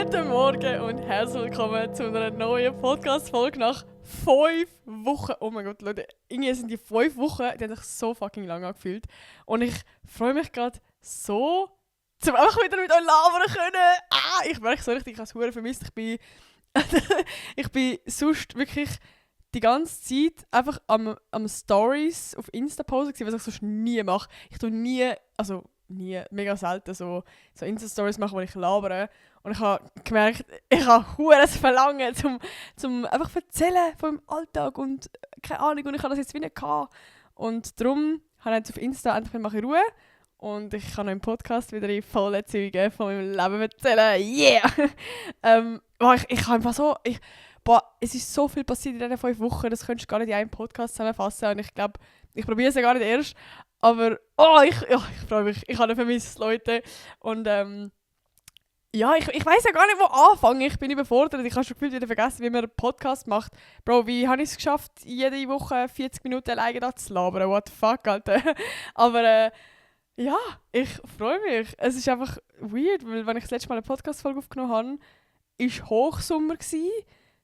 Guten Morgen und herzlich willkommen zu einer neuen Podcast-Folge nach 5 Wochen. Oh mein Gott, Leute, irgendwie sind die 5 Wochen, die haben sich so fucking lang angefühlt. Und ich freue mich gerade so, zum einfach wieder mit euch labern können. Ich merke so richtig, ich habe es verdammt vermisst. Ich bin sonst wirklich die ganze Zeit einfach am Stories auf Insta posten gewesen, was ich sonst nie mache. Ich tue nie, mega selten so Insta-Stories machen, wo ich labere. Und ich habe gemerkt, ich habe hure Verlangen zum einfach erzählen von meinem Alltag und keine Ahnung, und ich habe das jetzt wieder gehabt. Und darum habe ich jetzt auf Insta endlich mal Ruhe und ich kann noch im Podcast wieder in vollen Zügen von meinem Leben erzählen. Yeah! Ich habe einfach so... es ist so viel passiert in diesen 5 Wochen, das könntest du gar nicht in einem Podcast zusammenfassen. Und ich glaube, ich probiere es ja gar nicht erst. Aber ich freue mich. Ich habe ihn vermisst, Leute. Und ich weiß ja gar nicht, wo anfangen. Ich bin überfordert. Ich habe schon gefühlt wieder vergessen, wie man einen Podcast macht. Bro, wie habe ich es geschafft, jede Woche 40 Minuten alleine da zu labern? What the fuck, Alter? Aber ich freue mich. Es ist einfach weird, weil wenn ich das letzte Mal eine Podcast-Folge aufgenommen habe, war Hochsommer.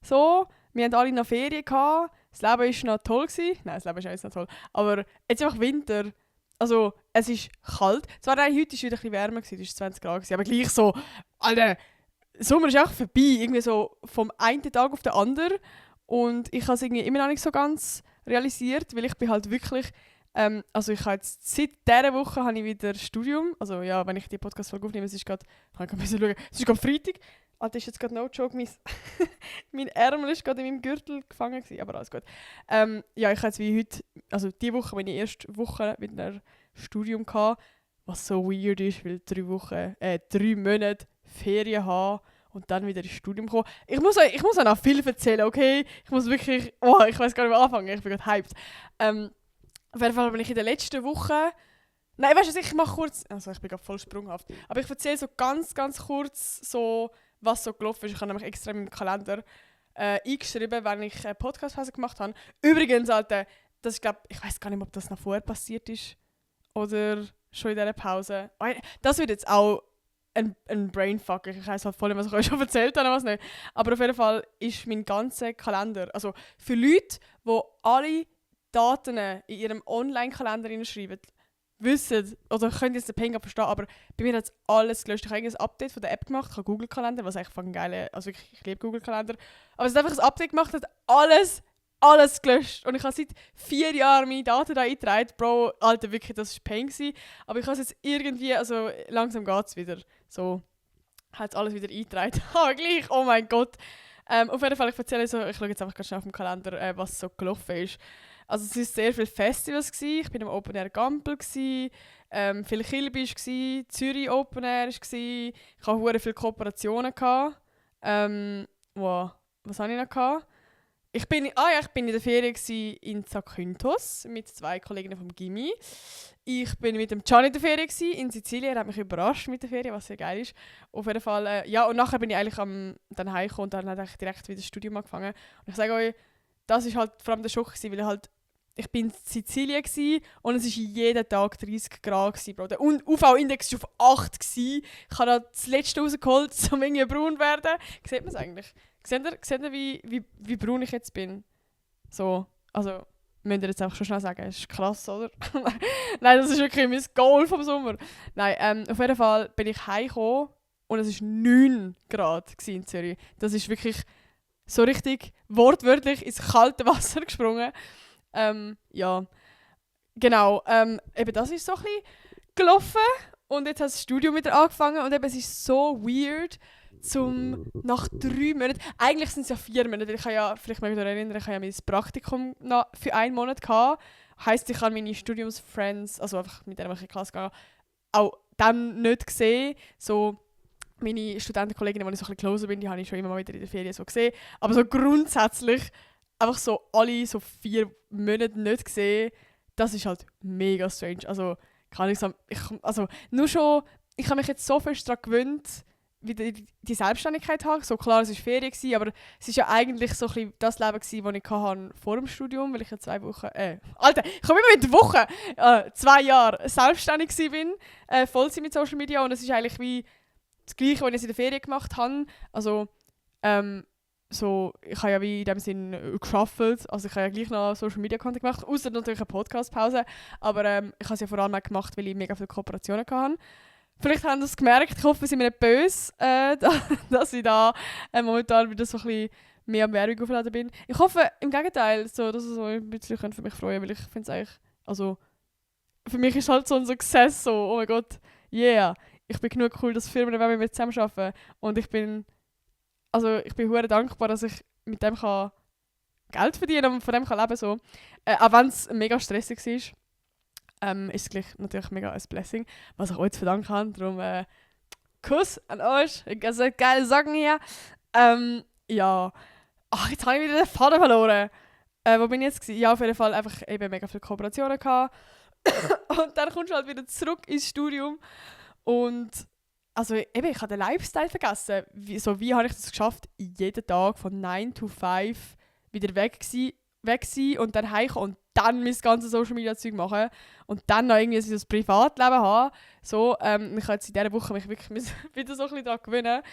So, wir hatten alle noch Ferien gehabt. Das Leben war noch toll. Nein, das Leben ist auch jetzt noch toll. Aber jetzt ist einfach Winter. Also, es ist kalt. Zwar heute war es wieder ein bisschen wärmer, es war 20 Grad, aber gleich so, Alter, Sommer ist auch vorbei. Irgendwie so vom einen Tag auf den anderen. Und ich habe es irgendwie immer noch nicht so ganz realisiert, weil ich bin halt wirklich... ich habe jetzt seit dieser Woche habe ich wieder Studium. Also ja, wenn ich die Podcast-Folge aufnehme, es ist gerade... Ich kann gerade schauen. Es ist gerade Freitag. Alter, ist jetzt gerade no joke, mein Ärmel ist gerade in meinem Gürtel gefangen gewesen, aber alles gut. Ich habe jetzt wie heute, also diese Woche, meine erste Woche mit einem Studium gehabt, was so weird ist, weil 3 Monate Ferien haben und dann wieder ins Studium kommen. Ich muss euch noch viel erzählen, okay? Ich muss wirklich, ich weiß gar nicht, wo anfangen, ich bin gerade hyped. Auf jeden Fall bin ich in der letzten Woche... Nein, weißt du, ich mache kurz... Also ich bin gerade voll sprunghaft. Aber ich erzähle so ganz, ganz kurz so... was so gelaufen ist. Ich habe nämlich extra in meinem Kalender eingeschrieben, wenn ich eine Podcast-Phase gemacht habe. Übrigens, Alter, das ist, ich weiß gar nicht, ob das noch vorher passiert ist oder schon in dieser Pause. Das wird jetzt auch ein Brainfucker. Ich weiß halt voll nicht, was ich euch schon erzählt habe, was nicht. Aber auf jeden Fall ist mein ganzer Kalender, also für Leute, die alle Daten in ihrem Online-Kalender hineinschreiben, wissen, oder könnt jetzt den Ping verstehen, aber bei mir hat alles gelöscht. Ich habe ein Update von der App gemacht, ich habe Google-Kalender, was eigentlich voll geil, also wirklich, ich liebe Google-Kalender. Aber es hat einfach ein Update gemacht, hat alles gelöscht. Und ich habe seit 4 Jahren meine Daten da eingetragen. Bro, Alter, wirklich, das war Pain gewesen. Aber ich habe es jetzt irgendwie, also langsam geht es wieder. So, hat es alles wieder eingetragen. Gleich, oh mein Gott. Auf jeden Fall, ich schaue jetzt einfach ganz schnell auf dem Kalender, was so gelaufen ist. Also es waren sehr viele Festivals. Ich war am Open Air Gampel, viele Kilby war, Zürich Open Air war. Ich hatte sehr viele Kooperationen. Was hatte ich noch? Ich bin in der Ferien in Zakynthos mit 2 Kolleginnen vom Gimmi. Ich war mit dem Can in der Ferien in Sizilien. Er hat mich überrascht mit der Ferien, was sehr geil ist. Auf jeden Fall, und nachher bin ich eigentlich dann heimgekommen und dann habe ich direkt wieder das Studium angefangen. Und ich sage euch, das war halt vor allem der Schock, weil ich war in Sizilien und es war jeden Tag 30 Grad. Bro. Der UV-Index war auf 8. Ich habe das letzte rausgeholt, um irgendwie braun zu werden. Sieht man es eigentlich? Seht ihr wie braun ich jetzt bin? So, also, müsst ihr jetzt einfach schon schnell sagen. Das ist krass, oder? Nein, das ist wirklich mein Goal vom Sommer. Nein, auf jeden Fall bin ich heimgekommen und es war 9 Grad in Zürich. Das ist wirklich so richtig wortwörtlich ins kalte Wasser gesprungen. Genau. Eben das ist so ein bisschen gelaufen und jetzt hat das Studium wieder angefangen und eben es ist so weird, nach 3 Monaten, eigentlich sind es ja 4 Monate, weil ich habe ja, vielleicht mag ich mich erinnern, ich habe ja mein Praktikum noch für 1 Monat gehabt. Heisst, ich habe meine Studiumsfriends, also einfach mit denen ich in die Klasse gehe, auch dann nicht gesehen. So meine Studentenkolleginnen, die ich so ein bisschen closer bin, die habe ich schon immer mal wieder in der Ferien so gesehen. Aber so grundsätzlich einfach so alle so 4 Monate nicht gesehen, das ist halt mega strange. Also kann ich sagen, nur schon, ich habe mich jetzt so fest daran gewöhnt, wieder die Selbstständigkeit habe. So klar, es war Ferien, aber es war ja eigentlich so ein bisschen das Leben, das ich hatte vor dem Studium, weil ich ja 2 Wochen... Alter, ich komme immer mit Wochen! 2 Jahre selbstständig war, Vollzeit mit Social Media und es ist eigentlich wie das Gleiche, was ich in der Ferien gemacht habe. Also, so, ich habe ja wie in dem Sinn gearbeitet, also ich habe ja gleich noch Social Media Content gemacht, außer natürlich eine Podcast-Pause, aber ich habe es ja vor allem auch gemacht, weil ich mega viele Kooperationen hatte. Vielleicht haben sie es gemerkt, ich hoffe, sie sind mir nicht böse, dass ich da momentan wieder so ein bisschen mehr am Werbung aufgeladen bin. Ich hoffe im Gegenteil, so, dass es so ein bisschen für mich freuen, weil ich finde es eigentlich, also für mich ist halt so ein Success, so, oh mein Gott, yeah, ich bin genug cool, dass Firmen mit mir zusammenarbeiten und ich bin hure dankbar, dass ich mit dem kann Geld verdienen und von dem kann leben so. Auch wenn es mega stressig ist, ist es gleich natürlich mega ein Blessing, was ich euch zu verdanken habe. Darum Kuss an euch, also geile Sachen hier. Ja, ach, jetzt habe ich wieder den Faden verloren. Wo bin ich jetzt gewesen? Ja, auf jeden Fall einfach eben mega viele Kooperationen gehabt. Und dann kommst du halt wieder zurück ins Studium und also eben, ich habe den Lifestyle vergessen. Wie habe ich das geschafft, jeden Tag von 9 to 5 wieder weg sein und dann heimkommen und dann mein ganzes Social Media Zeug machen und dann noch irgendwie so ein Privatleben haben. So, ich habe jetzt in dieser Woche mich wirklich wieder so ein bisschen daran gewöhnen.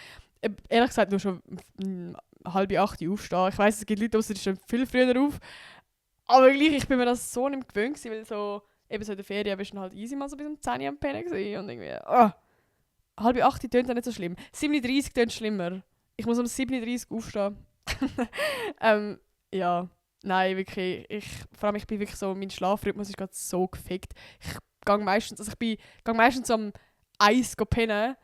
Ehrlich gesagt, nur schon 7:30 aufstehen. Ich weiss, es gibt Leute, die stehen viel früher auf. Aber gleich, ich bin mir das so nicht gewöhnt gewesen, weil so, eben so in der Ferien bist du halt easy mal so bis um 10 Uhr am Pennen gewesen und irgendwie, 7:30 tönt ja nicht so schlimm. 7:30 tönt schlimmer. Ich muss um 7:30 aufstehen. Ja, nein, wirklich. Vor allem, ich bin wirklich so, mein Schlafrhythmus ist gerade so gefickt. Ich gehe meistens um 1 pennen.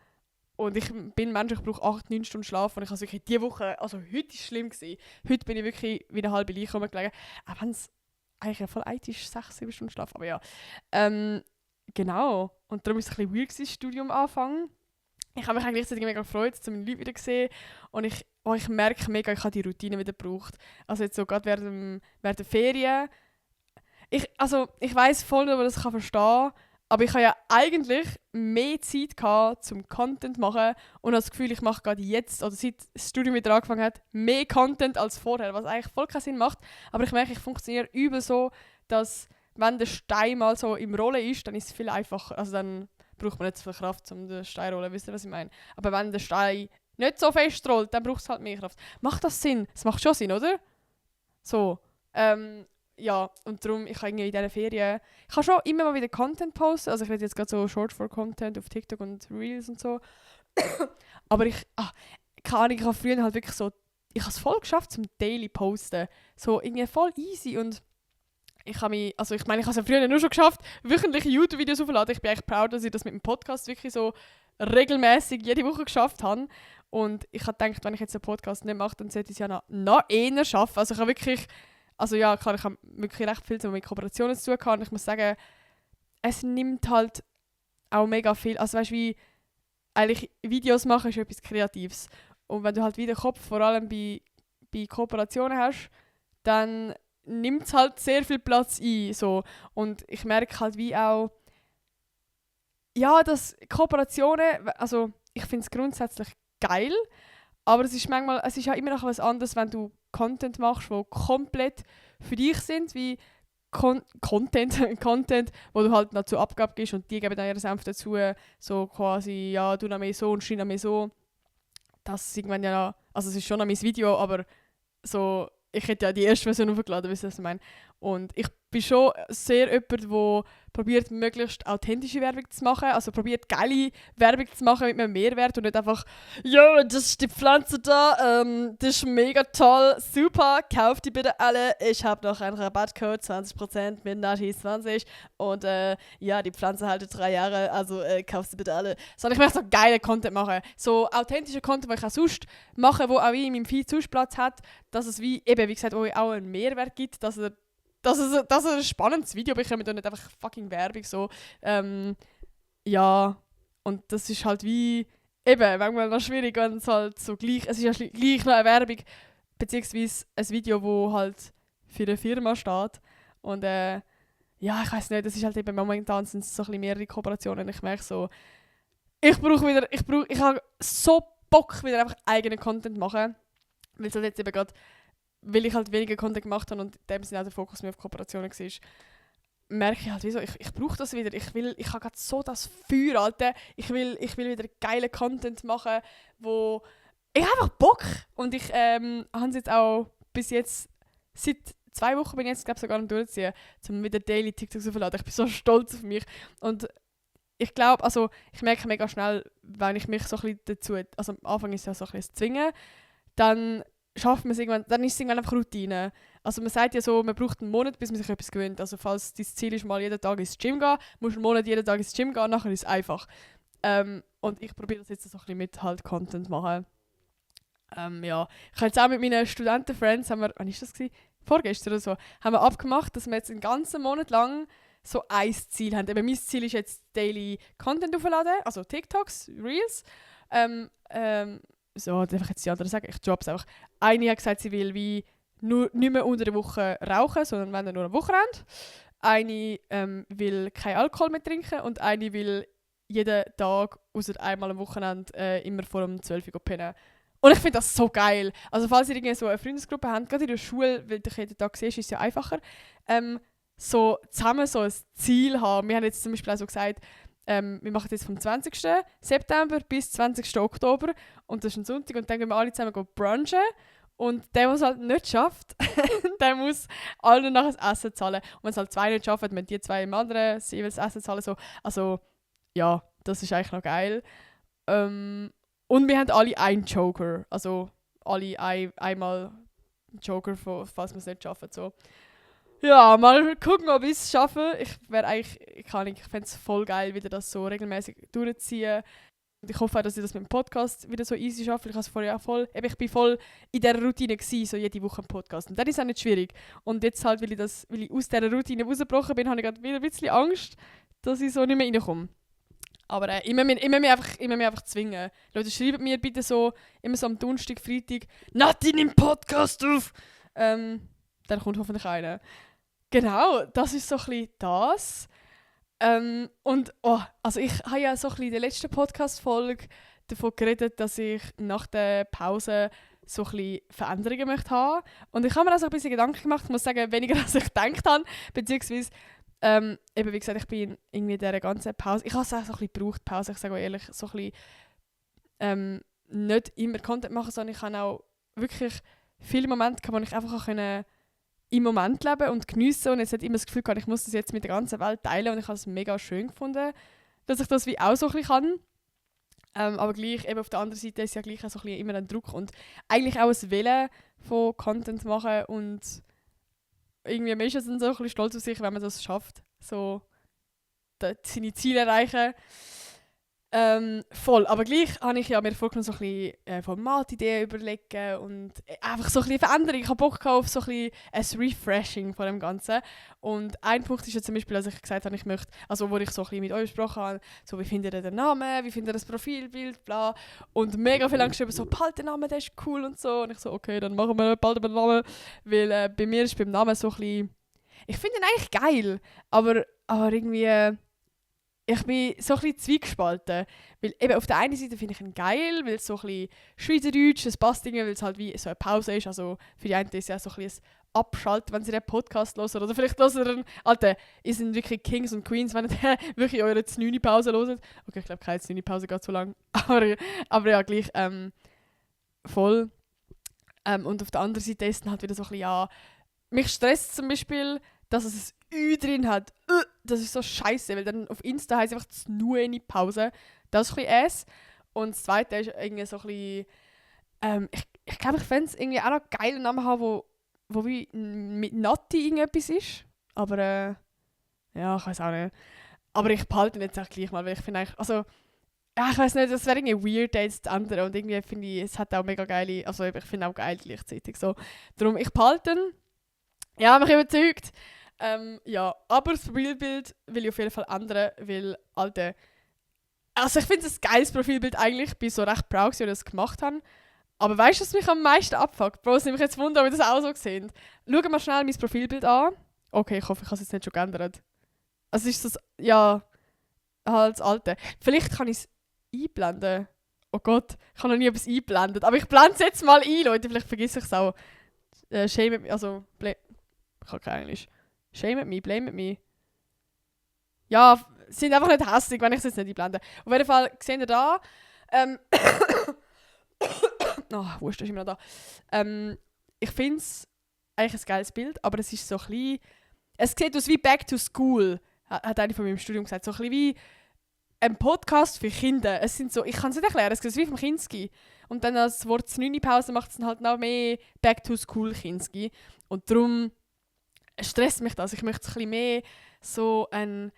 Und ich bin Mensch, ich brauche 8-9 Stunden Schlaf. Und ich habe wirklich diese Woche, also heute war es schlimm gewesen. Heute bin ich wirklich wie eine halbe Leiche rumgelegen. Auch wenn es eigentlich voll alt ist, 6-7 Stunden Schlaf. Aber ja. Genau. Und darum war es ein bisschen weird, das Studium anfangen. Ich habe mich eigentlich gleichzeitig mega gefreut, zu meinen Leuten wieder zu sehen. Und ich merke mega, ich habe die Routine wieder gebraucht. Also jetzt so gerade während der Ferien. Ich weiss voll nicht, ob man das verstehen kann. Aber ich habe ja eigentlich mehr Zeit gehabt, zum Content zu machen. Und habe das Gefühl, ich mache gerade jetzt, oder seit das Studium wieder angefangen hat, mehr Content als vorher. Was eigentlich voll keinen Sinn macht. Aber ich merke, ich funktioniere übel so, dass wenn der Stein mal so im Rollen ist, dann ist es viel einfacher. Also dann braucht man nicht so viel Kraft, um den Stein zu rollen. Wisst ihr, was ich meine? Aber wenn der Stein nicht so fest rollt, dann braucht es halt mehr Kraft. Macht das Sinn? Es macht schon Sinn, oder? So. Ja, und darum, ich habe irgendwie in diesen Ferien... Ich habe schon immer mal wieder Content posten. Also ich rede jetzt gerade so Short-Form-Content auf TikTok und Reels und so. Aber keine Ahnung, ich habe früher halt wirklich so... Ich habe es voll geschafft zum Daily posten. So irgendwie voll easy und... ich habe es ja früher nur schon geschafft, wöchentliche YouTube-Videos aufzuladen. Ich bin echt proud, dass ich das mit dem Podcast wirklich so regelmäßig jede Woche geschafft habe. Und ich habe gedacht, wenn ich jetzt einen Podcast nicht mache, dann sollte ich es ja noch eher schaffen. Also ich habe wirklich... Also ja, klar, ich habe wirklich recht viel mit Kooperationen zu tun und ich muss sagen, es nimmt halt auch mega viel. Also weißt du, wie eigentlich Videos machen ist etwas Kreatives. Und wenn du halt wieder Kopf vor allem bei Kooperationen hast, dann nimmt es halt sehr viel Platz ein. So. Und ich merke halt wie auch, ja, dass Kooperationen, also ich finde es grundsätzlich geil, aber es ist ja immer noch was anderes, wenn du Content machst, der komplett für dich sind, wie Content, wo du halt noch zur Abgabe gibst und die geben dann ihren Senf dazu, so quasi, ja, du noch mehr so und schreib noch mehr so. Das ist irgendwann ja, also es ist schon noch mein Video, aber so, ich hätte ja die erste Version aufgeladen, wisst ihr, was ich meine? Und ich bin schon sehr jemand, der probiert, möglichst authentische Werbung zu machen. Also probiert, geile Werbung zu machen mit einem Mehrwert und nicht einfach «Jo, das ist die Pflanze da, das ist mega toll, super, kauft die bitte alle. Ich habe noch einen Rabattcode, 20% mit Nati20 und ja, die Pflanze haltet 3 Jahre, also kauft sie bitte alle.» Sondern ich möchte so geile Content machen. So authentische Content, den ich auch sonst mache, wo auch in meinem Feed sonst Platz hat, dass es wie gesagt, auch einen Mehrwert gibt, dass es ein spannendes Video bekommt und nicht einfach fucking Werbung so. Ja, und das ist halt wie, eben, manchmal noch schwierig, wenn es halt so gleich, es ist ja gleich noch eine Werbung, beziehungsweise ein Video, wo halt für eine Firma steht. Und ja, ich weiß nicht, das ist halt eben momentan sind es so ein bisschen mehrere Kooperationen. Ich merke so, ich habe so Bock, wieder einfach eigenen Content machen, weil es halt jetzt eben gerade, weil ich halt weniger Content gemacht habe und in dem Sinne auch der Fokus mehr auf Kooperationen war. merke ich halt, wieso, ich brauche das wieder. Ich habe gerade so das Feuer, Alter. Ich will wieder geilen Content machen, wo ich habe einfach Bock. Und ich habe es jetzt auch bis jetzt, seit 2 Wochen bin ich jetzt, glaube ich, sogar am Durchziehen, um wieder Daily TikToks aufzuladen. Ich bin so stolz auf mich. Und ich glaube, also ich merke mega schnell, wenn ich mich so ein bisschen dazu, also am Anfang ist es ja so ein bisschen das Zwingen, dann schafft man es irgendwann, dann ist es irgendwann einfach Routine. Also man sagt ja so, man braucht einen Monat, bis man sich etwas gewöhnt. Also falls dein Ziel ist, mal jeden Tag ins Gym gehen, musst du einen Monat jeden Tag ins Gym gehen, nachher ist es einfach. Und ich probiere das jetzt so ein bisschen mit halt Content machen. Ja, ich habe jetzt auch mit meinen Studentenfriends, wann war das gewesen? Vorgestern oder so, haben wir abgemacht, dass wir jetzt einen ganzen Monat lang so ein Ziel haben. Eben, mein Ziel ist jetzt Daily Content aufladen, also TikToks, Reels. So, darf ich jetzt die anderen sagen? Ich droppe es einfach. Eine hat gesagt, sie will wie nicht mehr unter der Woche rauchen, sondern wenn dann nur am Wochenende. Eine will keinen Alkohol mehr trinken und eine will jeden Tag, außer einmal am Wochenende, immer vor um 12 Uhr pennen. Und ich finde das so geil. Also falls ihr irgendwie so eine Freundesgruppe habt, gerade in der Schule, weil du jeden Tag siehst, ist es ja einfacher, so zusammen so ein Ziel haben. Wir haben jetzt zum Beispiel auch so gesagt, wir machen jetzt vom 20. September bis 20. Oktober und das ist ein Sonntag und dann gehen wir alle zusammen brunchen und der, der es halt nicht schafft, der muss allen nachher das Essen zahlen. Und wenn es halt 2 nicht schaffen, wenn die 2 im anderen jeweils das Essen zahlen. So. Also ja, das ist eigentlich noch geil. Und wir haben alle einen Joker. Also alle einmal Joker, falls wir es nicht schaffen. So. Ja, mal gucken, ob ich es schaffe. Ich fände es voll geil, wieder das so regelmäßig durchzuziehen. Und ich hoffe auch, dass ich das mit dem Podcast wieder so easy schaffe. Ich bin voll in dieser Routine gewesen, so jede Woche ein Podcast. Und dann ist es auch nicht schwierig. Und jetzt halt, weil ich aus dieser Routine rausgebrochen bin, habe ich gerade wieder ein bisschen Angst, dass ich so nicht mehr reinkomme. Aber immer mehr einfach zwingen. Leute, schreibt mir bitte so, immer so am Donnerstag, Freitag, Nati, nimm Podcast auf! Dann kommt hoffentlich einer. Genau, das ist so ein bisschen das. Also ich habe ja so ein bisschen in der letzten Podcast-Folge davon geredet, dass ich nach der Pause so ein bisschen Veränderungen möchte haben. Und ich habe mir also ein bisschen Gedanken gemacht, ich muss sagen, weniger als ich gedacht habe, beziehungsweise eben wie gesagt, ich bin irgendwie in dieser ganzen Pause, ich habe es auch so ein bisschen gebraucht, Pause, ich sage euch ehrlich, so ein bisschen nicht immer Content machen, sondern ich habe auch wirklich viele Momente gehabt, wo ich einfach auch im Moment leben und geniessen und jetzt nicht immer das Gefühl gehabt, ich muss das jetzt mit der ganzen Welt teilen und ich habe es mega schön gefunden, dass ich das wie auch so ein bisschen kann. Aber gleich, eben auf der anderen Seite ist ja gleich auch so ein bisschen immer ein Druck und eigentlich auch ein Willen von Content machen und irgendwie Menschen sind so ein bisschen stolz auf sich, wenn man das schafft, so seine Ziele erreichen. Voll, aber gleich habe ich ja mir vorgenommen, so ein bisschen Formatideen überlegen und einfach so ein bisschen Veränderung. Ich habe Bock auf so ein bisschen ein Refreshing von dem Ganzen. Und ein Punkt ist ja zum Beispiel, als ich gesagt habe, ich möchte, also wo ich so ein bisschen mit euch gesprochen habe, so wie findet ihr den Namen, wie findet ihr das Profilbild, bla. Und mega viel lang geschrieben, so, bald der Name, der ist cool und so. Und ich so, okay, dann machen wir bald den Namen. Weil bei mir ist beim Namen so ein bisschen, ich finde ihn eigentlich geil, aber irgendwie, ich bin so ein bisschen zwiegespalten. Weil eben auf der einen Seite finde ich ihn geil, weil es so ein bisschen schweizerdeutsch, es passt irgendwie, weil es halt wie so eine Pause ist. Also für die einen ist es ja so ein bisschen ein Abschalten, wenn sie den Podcast hören. Oder vielleicht hören sie Alter, ihr seid wirklich Kings und Queens, wenn ihr wirklich eure 9 Pause hört. Okay, ich glaube, keine 9 Pause geht so lang. aber ja, gleich voll. Und auf der anderen Seite ist dann halt wieder so ein bisschen, ja, mich stresst zum Beispiel, dass es ein Ü drin hat. Das ist so scheiße, weil dann auf Insta heisst einfach das nur eine Pause. Das ist ein bisschen S. Und das zweite ist irgendwie so ein bisschen, ich glaube, ich fände es irgendwie auch noch einen geilen Namen haben, wo wie mit Nati irgendetwas ist. Aber ja, ich weiß auch nicht. Aber ich behalte ihn jetzt auch gleich mal, weil ich finde eigentlich, also, ja, ich weiß nicht, das wäre irgendwie weird als das andere. Und irgendwie finde ich, es hat auch mega geile, also ich finde auch geil gleichzeitig so. Darum, ich behalte ihn. Ja, mich überzeugt. Ja, aber das Profilbild will ich auf jeden Fall ändern, weil, Alter, also ich finde es ein geiles Profilbild eigentlich, ich bin so recht proud, dass ich das gemacht habe. Aber weißt du, was mich am meisten abfuckt? Bro, es nimmt mich jetzt Wunder, ob ihr das auch so seht. Schauen wir schnell mein Profilbild an. Okay, ich hoffe, ich habe es jetzt nicht schon geändert. Also ist das, ja, halt das Alte. Vielleicht kann ich es einblenden. Oh Gott, ich habe noch nie etwas eingeblendet. Aber ich blende es jetzt mal ein, Leute, vielleicht vergesse ich es auch. Shame me, also, ich habe kein Englisch. Shame me, blame me. ja, sind einfach nicht hässlich, wenn ich es jetzt nicht einblende. Auf jeden Fall, seht ihr da, Wurst ist immer noch da. Ich finde es eigentlich ein geiles Bild, aber es ist so ein bisschen, es sieht aus wie Back to School, hat einer von meinem Studium gesagt, so ein bisschen wie ein Podcast für Kinder. Es sind so, ich kann es nicht erklären, es ist wie vom Kinski. Und dann als Wort 9 Pause macht es dann halt noch mehr Back to School Kinski. Und darum stresst mich das. Ich möchte ein bisschen mehr so keine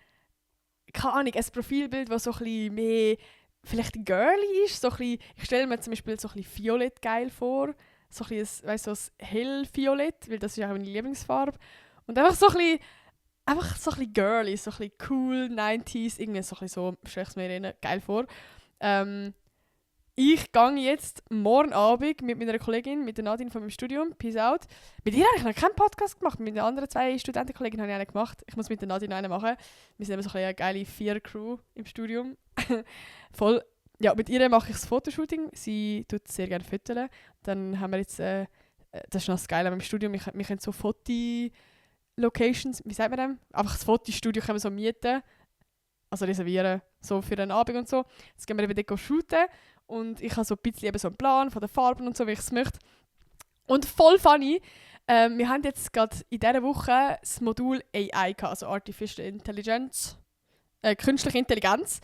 Ahnung, ein Profilbild, das so ein bisschen mehr vielleicht girly ist. So ein bisschen, ich stelle mir zum Beispiel so ein bisschen Violett geil vor. So ein bisschen, weißt du, so ein hellviolett, weil das ist auch meine Lieblingsfarbe. Und einfach so ein bisschen girly, so ein bisschen cool, 90s, irgendwie so ein bisschen so, stelle ich es mir geil vor. Ich gehe jetzt morgen Abend mit meiner Kollegin, mit der Nadine von meinem Studium, Peace out. Mit ihr habe ich noch keinen Podcast gemacht, mit den anderen 2 Studentenkollegen habe ich einen gemacht. Ich muss mit der Nadine einen machen. Wir sind eben so eine geile 4-Crew im Studium. Voll. Ja, mit ihr mache ich das Fotoshooting. Sie tut sehr gerne fotografieren. Dann haben wir jetzt, das ist noch das Geile an meinem Studium, wir können so Foto-Locations, wie sagt man dem? Einfach das Fotostudio können wir so mieten. Also reservieren, so für einen Abend und so. Jetzt gehen wir eben dort shooten. Und ich habe so ein bisschen eben so einen Plan von den Farben und so, wie ich es möchte. Und voll funny, wir haben jetzt gerade in dieser Woche das Modul AI gehabt, also Artificial Intelligence, künstliche Intelligenz.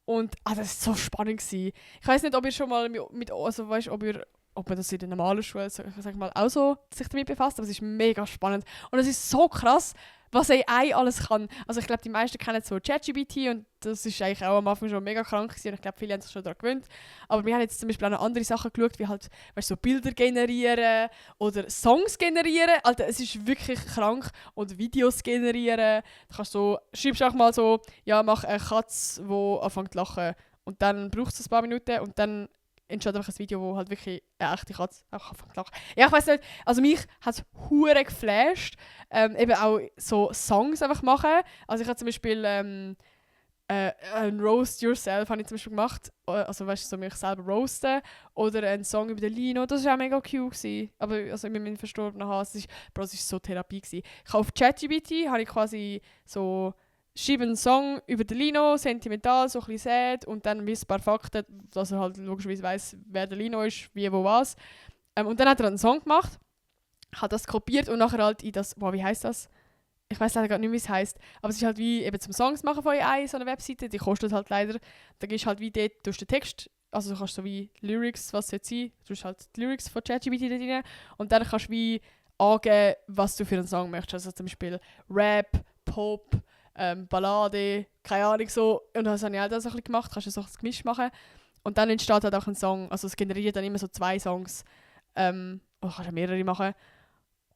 Und das war so spannend gewesen. Ich weiß nicht, ob ihr schon mal also weißt, ob man das in der normalen Schule sag mal, auch so sich damit befasst, aber es ist mega spannend. Und es ist so krass, was AI alles kann. Also ich glaube, die meisten kennen so ChatGPT und das ist eigentlich auch am Anfang schon mega krank gewesen und ich glaube, viele haben sich schon daran gewöhnt. Aber wir haben jetzt zum Beispiel auch noch andere Sachen geschaut, wie halt, weißt, so Bilder generieren oder Songs generieren. Alter, es ist wirklich krank. Und Videos generieren. Du kannst so, schreibst auch mal so, ja, mach eine Katze, die anfängt zu lachen. Und dann braucht es ein paar Minuten und dann entsteht einfach ein Video, wo halt wirklich eine echte Katze auch anfängt zu lachen. Ja, ich weiss nicht, also mich hat es hure geflasht. Eben auch so Songs einfach machen. Also ich habe zum Beispiel ein Roast Yourself habe ich zum Beispiel gemacht. Also weißt du, so mich selber roasten. Oder einen Song über den Lino, das war auch mega cute gewesen. Aber also mit meinem verstorbenen Hase, das war so Therapie gewesen. Ich habe auf ChatGPT habe ich quasi so schreibe einen Song über den Lino, sentimental, so ein bisschen sad und dann ein paar Fakten, dass er halt logischerweise weiss, wer der Lino ist, wie, wo, was. Und dann hat er einen Song gemacht, hat das kopiert und nachher halt in das, wie heisst das? Ich weiß leider gar nicht, wie es heisst, aber es ist halt wie eben zum Songs machen von AI, so eine Webseite, die kostet halt leider. Da gehst halt wie dort durch den Text, also du kannst so wie Lyrics, was es jetzt sein, du tust halt die Lyrics von ChatGPT dort rein und dann kannst du wie angeben, was du für einen Song möchtest. Also zum Beispiel Rap, Pop, Ballade, keine Ahnung so. Und das habe ich auch das ein bisschen gemacht, kannst du so ein Gemisch machen. Und dann entsteht halt auch ein Song, also es generiert dann immer so 2 Songs. Oder kannst du mehrere machen.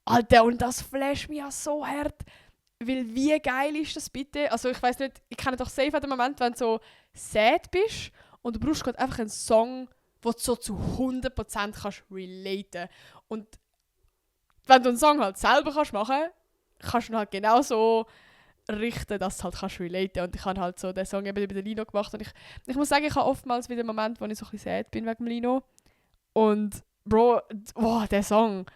Alter, und das flasht mich ja so hart. Weil wie geil ist das bitte? Also ich weiss nicht, ich kenne doch safe an dem Moment, wenn du so sad bist und du brauchst gerade einfach einen Song, wo du so zu 100% kannst relaten. Und wenn du einen Song halt selber kannst machen, kannst du ihn halt genauso richten, dass du halt kannst relaten. Und ich habe halt so den Song eben über den Lino gemacht und ich muss sagen, ich habe oftmals wieder einen Moment, wo ich so ein bisschen sad bin wegen dem Lino. Und Bro, der Song,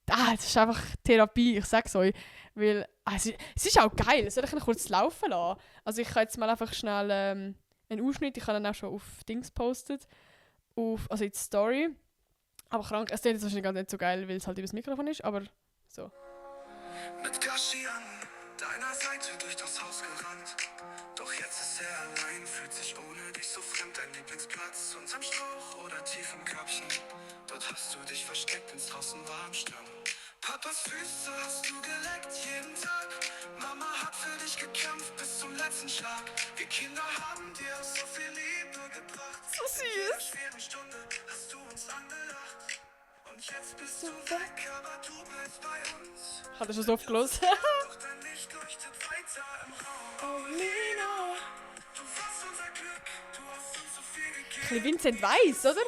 das ist einfach Therapie, ich sag's euch. Weil es ist auch geil, soll ich ihn kurz laufen lassen? Also ich kann jetzt mal einfach schnell einen Ausschnitt, ich habe ihn auch schon auf Dings postet, also in die Story. Aber krank, es klingt jetzt wahrscheinlich gar nicht so geil, weil es halt über das Mikrofon ist, aber so. Mit Gashi an deiner Seite durch das Haus gerannt. Doch jetzt ist er allein, fühlt sich ohne dich so fremd. Dein Lieblingsplatz, unterm Strauch oder tief im Körbchen. Dort hast du dich versteckt, wenn's draußen warm stürmt. Papas Füße hast du geleckt jeden Tag. Mama hat für dich gekämpft bis zum letzten Schlag. Wir Kinder haben dir so viel Liebe gebracht. So süß. In jeder schweren Stunde hast du uns angelacht. Und jetzt bist du weg, aber du bleibst bei uns. Hat er schon so oft gelesen? Doch dein Licht leuchtet weiter im Raum. Oh Lino, du warst unser Glück, du hast uns so viel gegeben. Ein bisschen Vincent Weiss, oder?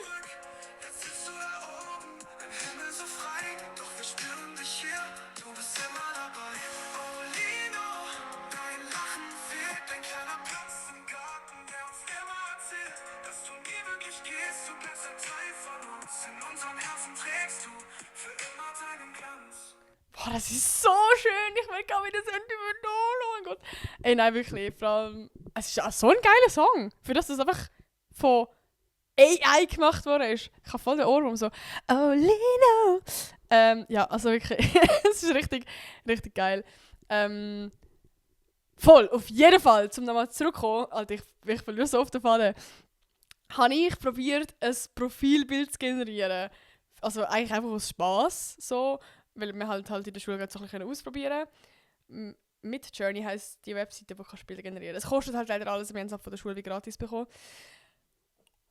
Jetzt sitzt du da oben, im Himmel so frei. Doch wir spüren dich hier, du bist immer dabei. Oh Lino, dein Lachen fehlt, dein kleiner Platz im Garten, der uns immer erzählt, dass du nie wirklich gehst, du bleibst ein Teil von uns. In unserem Herzen trägst du für immer deinen Glanz. Boah, das ist so schön, ich will gar wieder sentimental, oh mein Gott. Ey, nein, wirklich, vor allem, es ist auch so ein geiler Song, für das das einfach von AI gemacht worden ist. Ich habe voll den Ohrwurm so, oh Lino. Ja, also wirklich, es ist richtig, richtig geil. Voll, auf jeden Fall, um nochmal zurückzukommen, Alter, ich verliere so auf den Faden, habe ich probiert, ein Profilbild zu generieren. Also eigentlich einfach aus Spass, so, weil wir halt in der Schule so ein bisschen ausprobieren können. Mit Journey heisst die Webseite, wo du Bilder generieren kannst. Es kostet halt leider alles, wir haben es von der Schule wie gratis bekommen.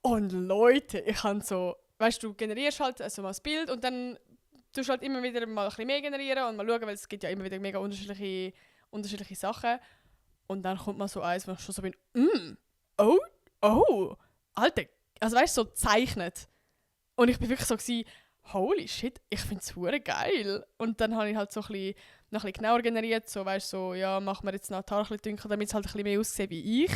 Und Leute, ich habe so, weißt du, generierst halt also mal das Bild und dann tust du halt immer wieder mal ein bisschen mehr generieren und mal schauen, weil es gibt ja immer wieder mega unterschiedliche Sachen. Und dann kommt mal so eins, wo ich schon so bin, oh, Alter, also weißt du, so gezeichnet. Und ich bin wirklich so gewesen, holy shit, ich finde es hure geil. Und dann habe ich halt so noch ein bisschen genauer generiert, so weißt du, so, ja, machen wir jetzt noch die Haare ein bisschen dunkler, damit es halt ein bisschen mehr aussieht wie ich.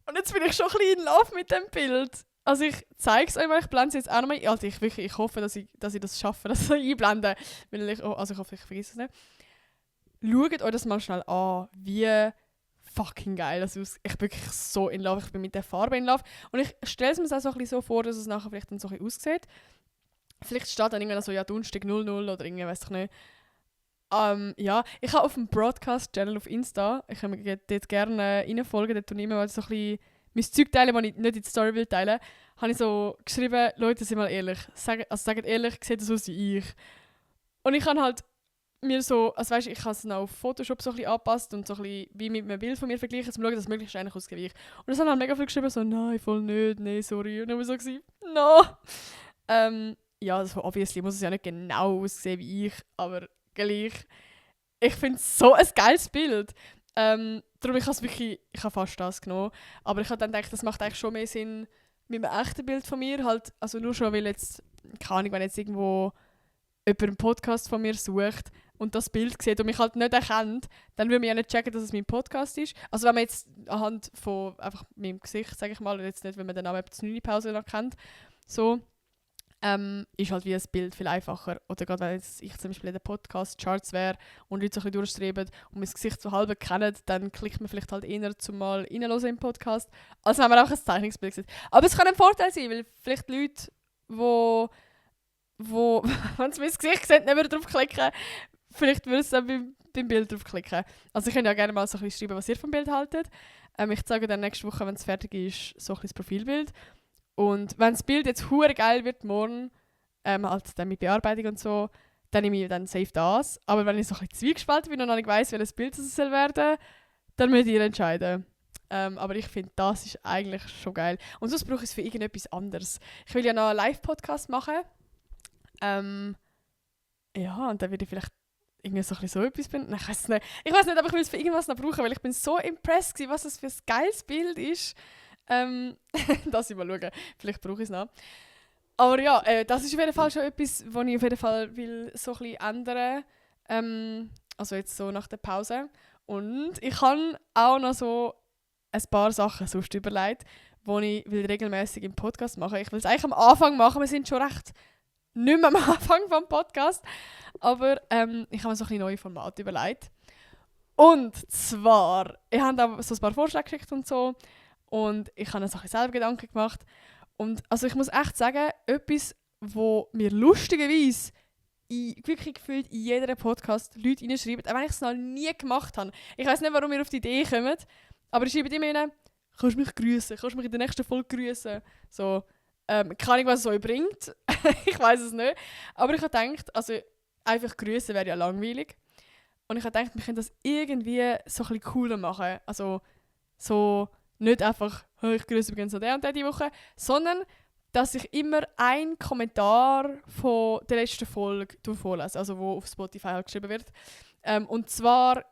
Und jetzt bin ich schon ein bisschen in Love mit dem Bild. Also ich zeige es euch mal, ich blende es jetzt auch noch mal ein. Also ich hoffe, dass ich das schaffe, das so einblenden. Also ich hoffe, ich vergesse es nicht. Schaut euch das mal schnell an, wie fucking geil das aussieht. Ich bin wirklich so in Love, ich bin mit der Farbe in Love. Und ich stelle es mir auch so ein bisschen so vor, dass es nachher vielleicht dann so ein bisschen aussieht. Vielleicht steht dann irgendwann so, ja, Donnerstag 00 oder irgendwie, weiß ich nicht. Ja, ich habe auf dem Broadcast-Channel auf Insta, ich kann mir dort gerne reinfolgen, dort tue ich immer mal so ein bisschen mein Zeug teilen, das ich nicht in die Story will teilen, habe ich so geschrieben, Leute, seid mal ehrlich. Sagt ehrlich, sieht das aus wie ich. Und ich habe halt mir so, also weißt, ich habe es noch auf Photoshop so ein bisschen angepasst und so ein bisschen wie mit einem Bild von mir vergleichen, um zu schauen, dass es möglichst ähnlich aussieht wie ich. Und das haben halt mega viel geschrieben, so, nein, voll nicht, nee, sorry. Und dann war ich so gewesen, no. Ja, also obviously muss es ja nicht genau aussehen wie ich, aber gleich. Ich finde es so ein geiles Bild. Darum, ich habe fast das genommen. Aber ich habe dann gedacht, das macht eigentlich schon mehr Sinn mit einem echten Bild von mir. Halt, also nur schon, weil jetzt, keine Ahnung, wenn jetzt irgendwo jemand einen Podcast von mir sucht und das Bild sieht und mich halt nicht erkennt, dann würde man ja nicht checken, dass es mein Podcast ist. Also wenn man jetzt anhand von einfach meinem Gesicht, sage ich mal, und jetzt nicht, wenn man den Namen zur Pause noch kennt, so, ist halt wie ein Bild viel einfacher. Oder gerade wenn jetzt ich zum Beispiel in den Podcast-Charts wäre und Leute so ein bisschen durchstreben und mein Gesicht so halb kennen, dann klickt man vielleicht halt eher zum mal reinhören im Podcast, als wenn man auch ein Zeichnungsbild sieht. Aber es kann ein Vorteil sein, weil vielleicht Leute, wo wenn sie mein Gesicht sehen, nicht mehr draufklicken, vielleicht würden sie dann beim Bild draufklicken. Also ich kann ja gerne mal so ein bisschen schreiben, was ihr vom Bild haltet. Ich zeige dann nächste Woche, wenn es fertig ist, so ein bisschen das Profilbild. Und wenn das Bild jetzt hure geil wird morgen, halt dann mit Bearbeitung und so, dann nehme ich dann safe das. Aber wenn ich so ein bisschen zwiegespalten bin und noch nicht weiss, welches Bild es soll werden, dann müsst ihr entscheiden. Aber ich finde, das ist eigentlich schon geil. Und sonst brauche ich es für irgendetwas anderes. Ich will ja noch einen Live-Podcast machen. Ja, und dann würde ich vielleicht irgendwie so etwas finden. Ich weiß nicht. Ich weiß nicht, aber ich will es für irgendwas noch brauchen, weil ich bin so impressed gewesen, was das für ein geiles Bild ist. Das mal schauen. Vielleicht brauche ich es noch. Aber ja, das ist auf jeden Fall schon etwas, was ich auf jeden Fall will so ein bisschen ändern. Also jetzt so nach der Pause. Und ich habe auch noch so ein paar Sachen sonst überlegt, die ich regelmäßig im Podcast machen will. Ich will es eigentlich am Anfang machen, wir sind schon recht nicht mehr am Anfang vom Podcast. Aber ich habe mir so ein bisschen neue Formate überlegt. Und zwar, ich habe da so ein paar Vorschläge geschickt und so. Und ich habe mir so ein bisschen selber Gedanken gemacht. Und also ich muss echt sagen, etwas, wo mir lustigerweise wirklich gefühlt in jedem Podcast Leute reinschreiben, auch wenn ich es noch nie gemacht habe. Ich weiß nicht, warum ihr auf die Idee kommt, aber ich schreibe immer rein, kannst du mich grüßen, kannst du mich in der nächsten Folge grüßen. So, keine Ahnung, was es euch bringt. Ich weiß es nicht. Aber ich habe gedacht, also einfach grüßen wäre ja langweilig. Und ich habe gedacht, wir können das irgendwie so ein bisschen cooler machen. Also so nicht einfach, ich grüße übrigens an der und der die Woche, sondern dass ich immer einen Kommentar von der letzten Folge vorlese, also wo auf Spotify halt geschrieben wird. Und zwar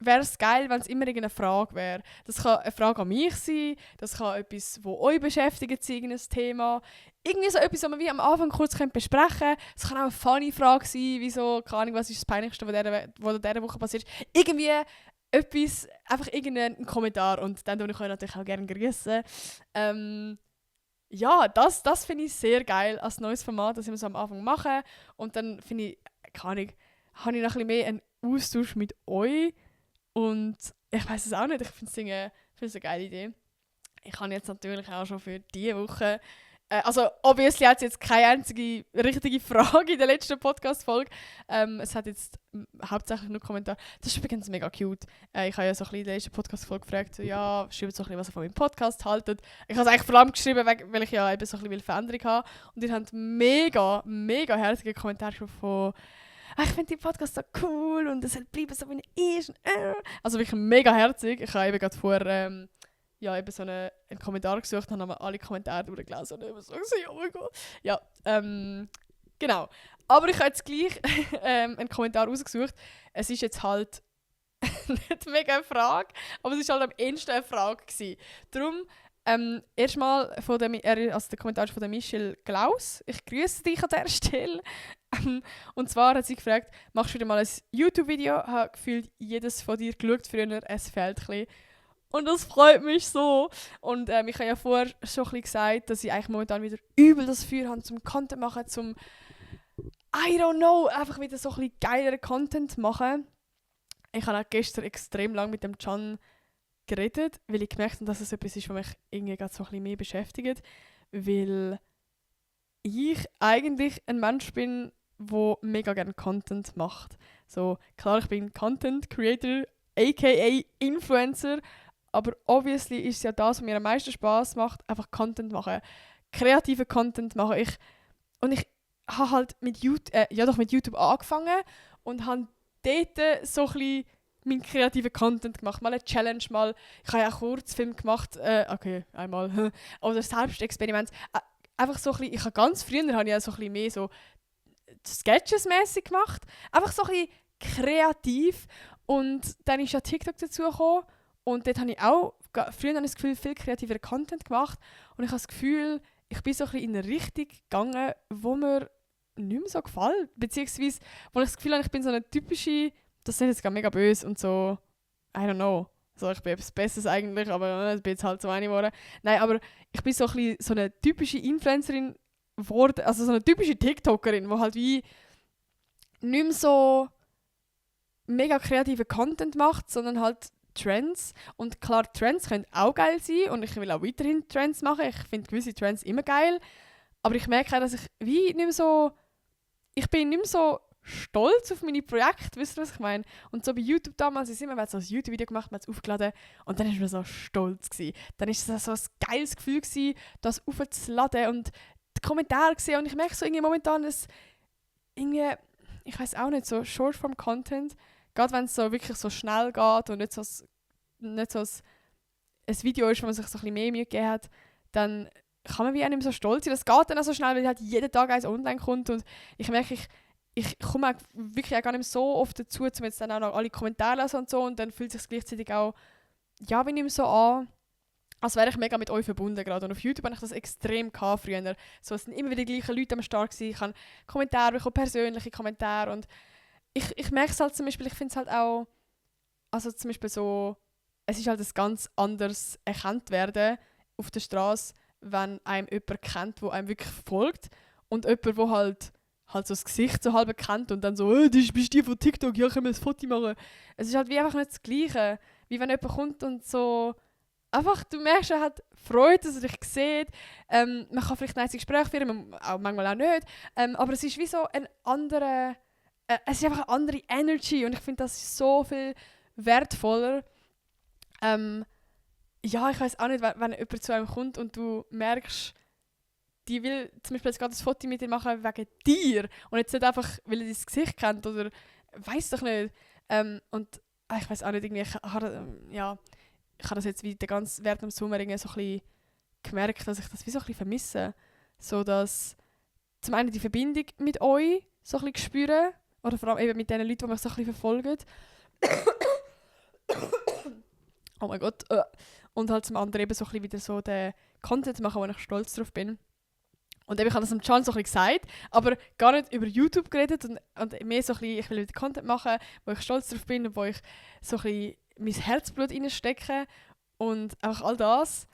wäre es geil, wenn es immer irgendeine Frage wäre. Das kann eine Frage an mich sein, das kann etwas, das euch beschäftigt, irgendein Thema. Irgendwie so etwas, was wir wie am Anfang kurz besprechen können. Es kann auch eine funny Frage sein, wie so, keine Ahnung, was ist das Peinlichste, was dieser Woche passiert ist. Irgendwie etwas, einfach irgendeinen Kommentar und dann würde ich euch natürlich auch gerne grüßen. Ja, das finde ich sehr geil als neues Format, das wir so am Anfang machen und dann finde ich, keine Ahnung, habe ich noch ein bisschen mehr einen Austausch mit euch. Und ich weiß es auch nicht, ich finde es eine geile Idee. Ich habe jetzt natürlich auch schon für diese Woche, also obviously hat es jetzt keine einzige richtige Frage in der letzten Podcast-Folge. Es hat jetzt hauptsächlich nur Kommentare. Das ist übrigens mega cute. Ich habe ja so ein bisschen in der letzten Podcast-Folge gefragt, so, ja, schreibt so ein bisschen, was ihr von meinem Podcast haltet. Ich habe es eigentlich vor allem geschrieben, weil ich ja eben so ein bisschen Veränderung habe. Und ihr habt mega, mega herzige Kommentare geschrieben von ich finde den Podcast so cool und es soll bleiben, so wie er ist. Also wirklich mega herzig. Ich habe eben gerade vorher eben so einen Kommentar gesucht und habe alle Kommentare durchgelesen und immer so gesagt, oh mein Gott. Ja, genau. Aber ich habe jetzt gleich einen Kommentar rausgesucht. Es ist jetzt halt nicht mega eine Frage, aber es war halt am ehesten eine Frage gewesen. Darum, erstmal also der Kommentar ist von der Michelle Glaus. Ich grüße dich an dieser Stelle. Und zwar hat sie gefragt, machst du wieder mal ein YouTube-Video? Ich habe gefühlt jedes von dir geschaut früher, es fehlt ein bisschen. Und das freut mich so. Und ich habe ja vorher schon ein bisschen gesagt, dass ich eigentlich momentan wieder übel das Feuer habe, zum Content machen, zum I don't know, einfach wieder so ein bisschen geileren Content machen. Ich habe auch gestern extrem lange mit dem Can geredet, weil ich gemerkt habe, dass es etwas ist, was mich irgendwie gerade so ein bisschen mehr beschäftigt. Weil ich eigentlich ein Mensch bin, der mega gerne Content macht. So, klar, ich bin Content Creator, aka Influencer, aber obviously ist es ja das, was mir am meisten Spass macht, einfach Content machen. Kreativen Content machen. Ich habe halt mit YouTube angefangen und habe dort so ein bisschen meinen kreativen Content gemacht. Mal eine Challenge, ich habe ja auch Kurzfilm gemacht, einmal, oder Selbstexperiment. Einfach so ein bisschen, früher habe ich ja so ein bisschen mehr so Sketches-mässig gemacht. Einfach so ein bisschen kreativ. Und dann ist ja TikTok dazu gekommen. Und dort habe ich auch, früher habe ich das Gefühl, viel kreativeren Content gemacht. Und ich habe das Gefühl, ich bin so ein bisschen in eine Richtung gegangen, wo mir nicht mehr so gefällt. Beziehungsweise, wo ich das Gefühl habe, ich bin so eine typische, das ist jetzt gar mega böse und so, I don't know. So, ich bin etwas Besseres eigentlich, aber ich bin jetzt halt so eine geworden. Nein, aber ich bin so ein bisschen so eine typische Influencerin geworden, also so eine typische TikTokerin, die halt wie nicht mehr so mega kreative Content macht, sondern halt Trends. Und klar, Trends können auch geil sein und ich will auch weiterhin Trends machen. Ich finde gewisse Trends immer geil. Aber ich merke auch, dass ich wie nicht mehr so... Ich bin nicht mehr so stolz auf meine Projekte, wisst ihr, was ich meine? Und so bei YouTube damals ist immer, man hat so ein YouTube-Video gemacht, man hat es aufgeladen und dann war man so stolz gewesen. Dann war es so ein geiles Gefühl gewesen, das aufzuladen und die Kommentare gesehen und ich merke so irgendwie momentan, dass irgendwie, ich weiß auch nicht, so Short-Form-Content, gerade wenn es so wirklich so schnell geht und nicht so ein Video ist, wo man sich so ein bisschen mehr Mühe gegeben hat, dann kann man wie auch nicht mehr so stolz sein. Das geht dann auch so schnell, weil halt jeden Tag eins online kommt und ich merke, ich komme auch wirklich auch gar nicht mehr so oft dazu, um jetzt dann auch noch alle Kommentare lesen und so und dann fühlt es sich gleichzeitig auch, ja, wie nicht mehr so an, als wäre ich mega mit euch verbunden gerade. Und auf YouTube habe ich das extrem gehabt früher. So, es sind immer wieder die gleichen Leute am Start gewesen. Ich habe Kommentare bekommen, persönliche Kommentare und ich merke es halt zum Beispiel, ich finde es halt auch, also zum Beispiel so, es ist halt ein ganz anderes erkannt werden auf der Straße, wenn einem jemand kennt, der einem wirklich folgt und jemand, der halt so das Gesicht so halb kennt und dann so, bist du die von TikTok, ja, können wir ein Foto machen. Es ist halt wie einfach nicht das Gleiche, wie wenn jemand kommt und so, einfach, du merkst, er hat Freude, dass er dich sieht. Man kann vielleicht ein Gespräch führen, auch manchmal auch nicht, aber es ist wie so ein anderer, es ist einfach eine andere Energy und ich finde das ist so viel wertvoller. Ja, ich weiß auch nicht, wenn jemand zu einem kommt und du merkst, die will zum Beispiel jetzt gerade ein Foto mit dir machen wegen dir und jetzt nicht einfach, weil er dein Gesicht kennt oder weiß doch nicht. Und ich weiß auch nicht, irgendwie, ich habe das jetzt wie während dem Sommer irgendwie so ein bisschen gemerkt, dass ich das wie so ein bisschen vermisse. So dass zum einen die Verbindung mit euch so ein bisschen spüren oder vor allem eben mit den Leuten, die mich so ein bisschen verfolgen. Oh mein Gott. Und halt zum anderen eben so ein bisschen wieder so den Content machen, wo ich stolz drauf bin. Und eben, ich habe das dem Can so ein bisschen gesagt, aber gar nicht über YouTube geredet und mehr so ein bisschen, ich will wieder Content machen, wo ich stolz drauf bin und wo ich so ein bisschen mein Herzblut reinstecke und einfach all das.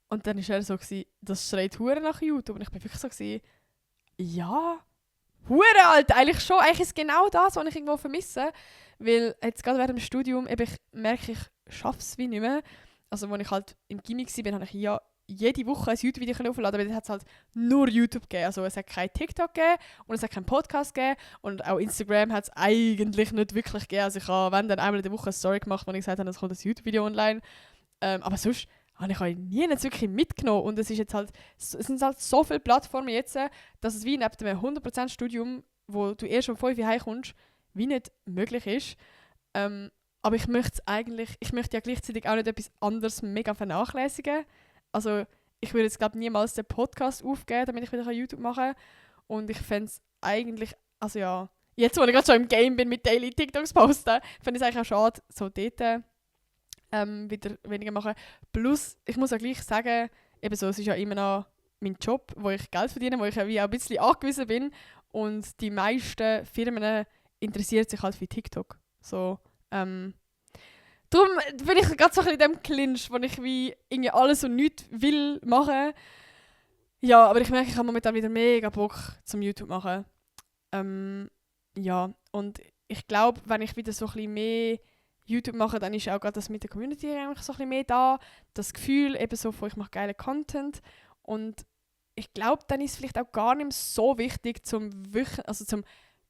Und dann war er so, das schreit hure nach YouTube. Und ich war wirklich so, ja, hure alt, eigentlich schon. Eigentlich ist es genau das, was ich irgendwo vermisse. Weil jetzt gerade während dem Studium merke ich schaffe es wie nicht mehr. Also als ich halt im Gimmi war, habe ich ja jede Woche ein YouTube-Video aufladen, weil es hat halt nur YouTube gegeben. Also es hat kein TikTok gegeben und es hat keinen Podcast gegeben und auch Instagram hat es eigentlich nicht wirklich gegeben. Also ich habe, wenn dann einmal in der Woche eine Story gemacht, wo ich gesagt habe, es kommt ein YouTube-Video online. Aber sonst habe ich halt nie nicht wirklich mitgenommen und es sind halt so viele Plattformen jetzt, dass es wie neben dem 100% Studium, wo du erst um 5 Uhr heimkommst, wie nicht möglich ist. Aber ich möchte ja gleichzeitig auch nicht etwas anderes mega vernachlässigen. Also ich würde jetzt glaube niemals den Podcast aufgeben, damit ich wieder YouTube machen kann. Und ich fände es eigentlich, also ja, jetzt wo ich gerade schon im Game bin mit Daily TikToks posten, fände ich es eigentlich auch schade, so dort wieder weniger machen. Plus, ich muss auch gleich sagen, eben so, es ist ja immer noch mein Job, wo ich Geld verdiene, wo ich ja wie auch ein bisschen angewiesen bin. Und die meisten Firmen interessieren sich halt für TikTok. So, darum bin ich gerade so ein bisschen in dem Clinch, wo ich wie irgendwie alles und nichts will machen. Ja, aber ich merke, ich habe momentan wieder mega Bock zum YouTube machen. Ja, und ich glaube, wenn ich wieder so ein bisschen mehr YouTube mache, dann ist auch gerade das mit der Community eigentlich so ein bisschen mehr da. Das Gefühl eben so von, ich mache geilen Content. Und ich glaube, dann ist es vielleicht auch gar nicht mehr so wichtig, zum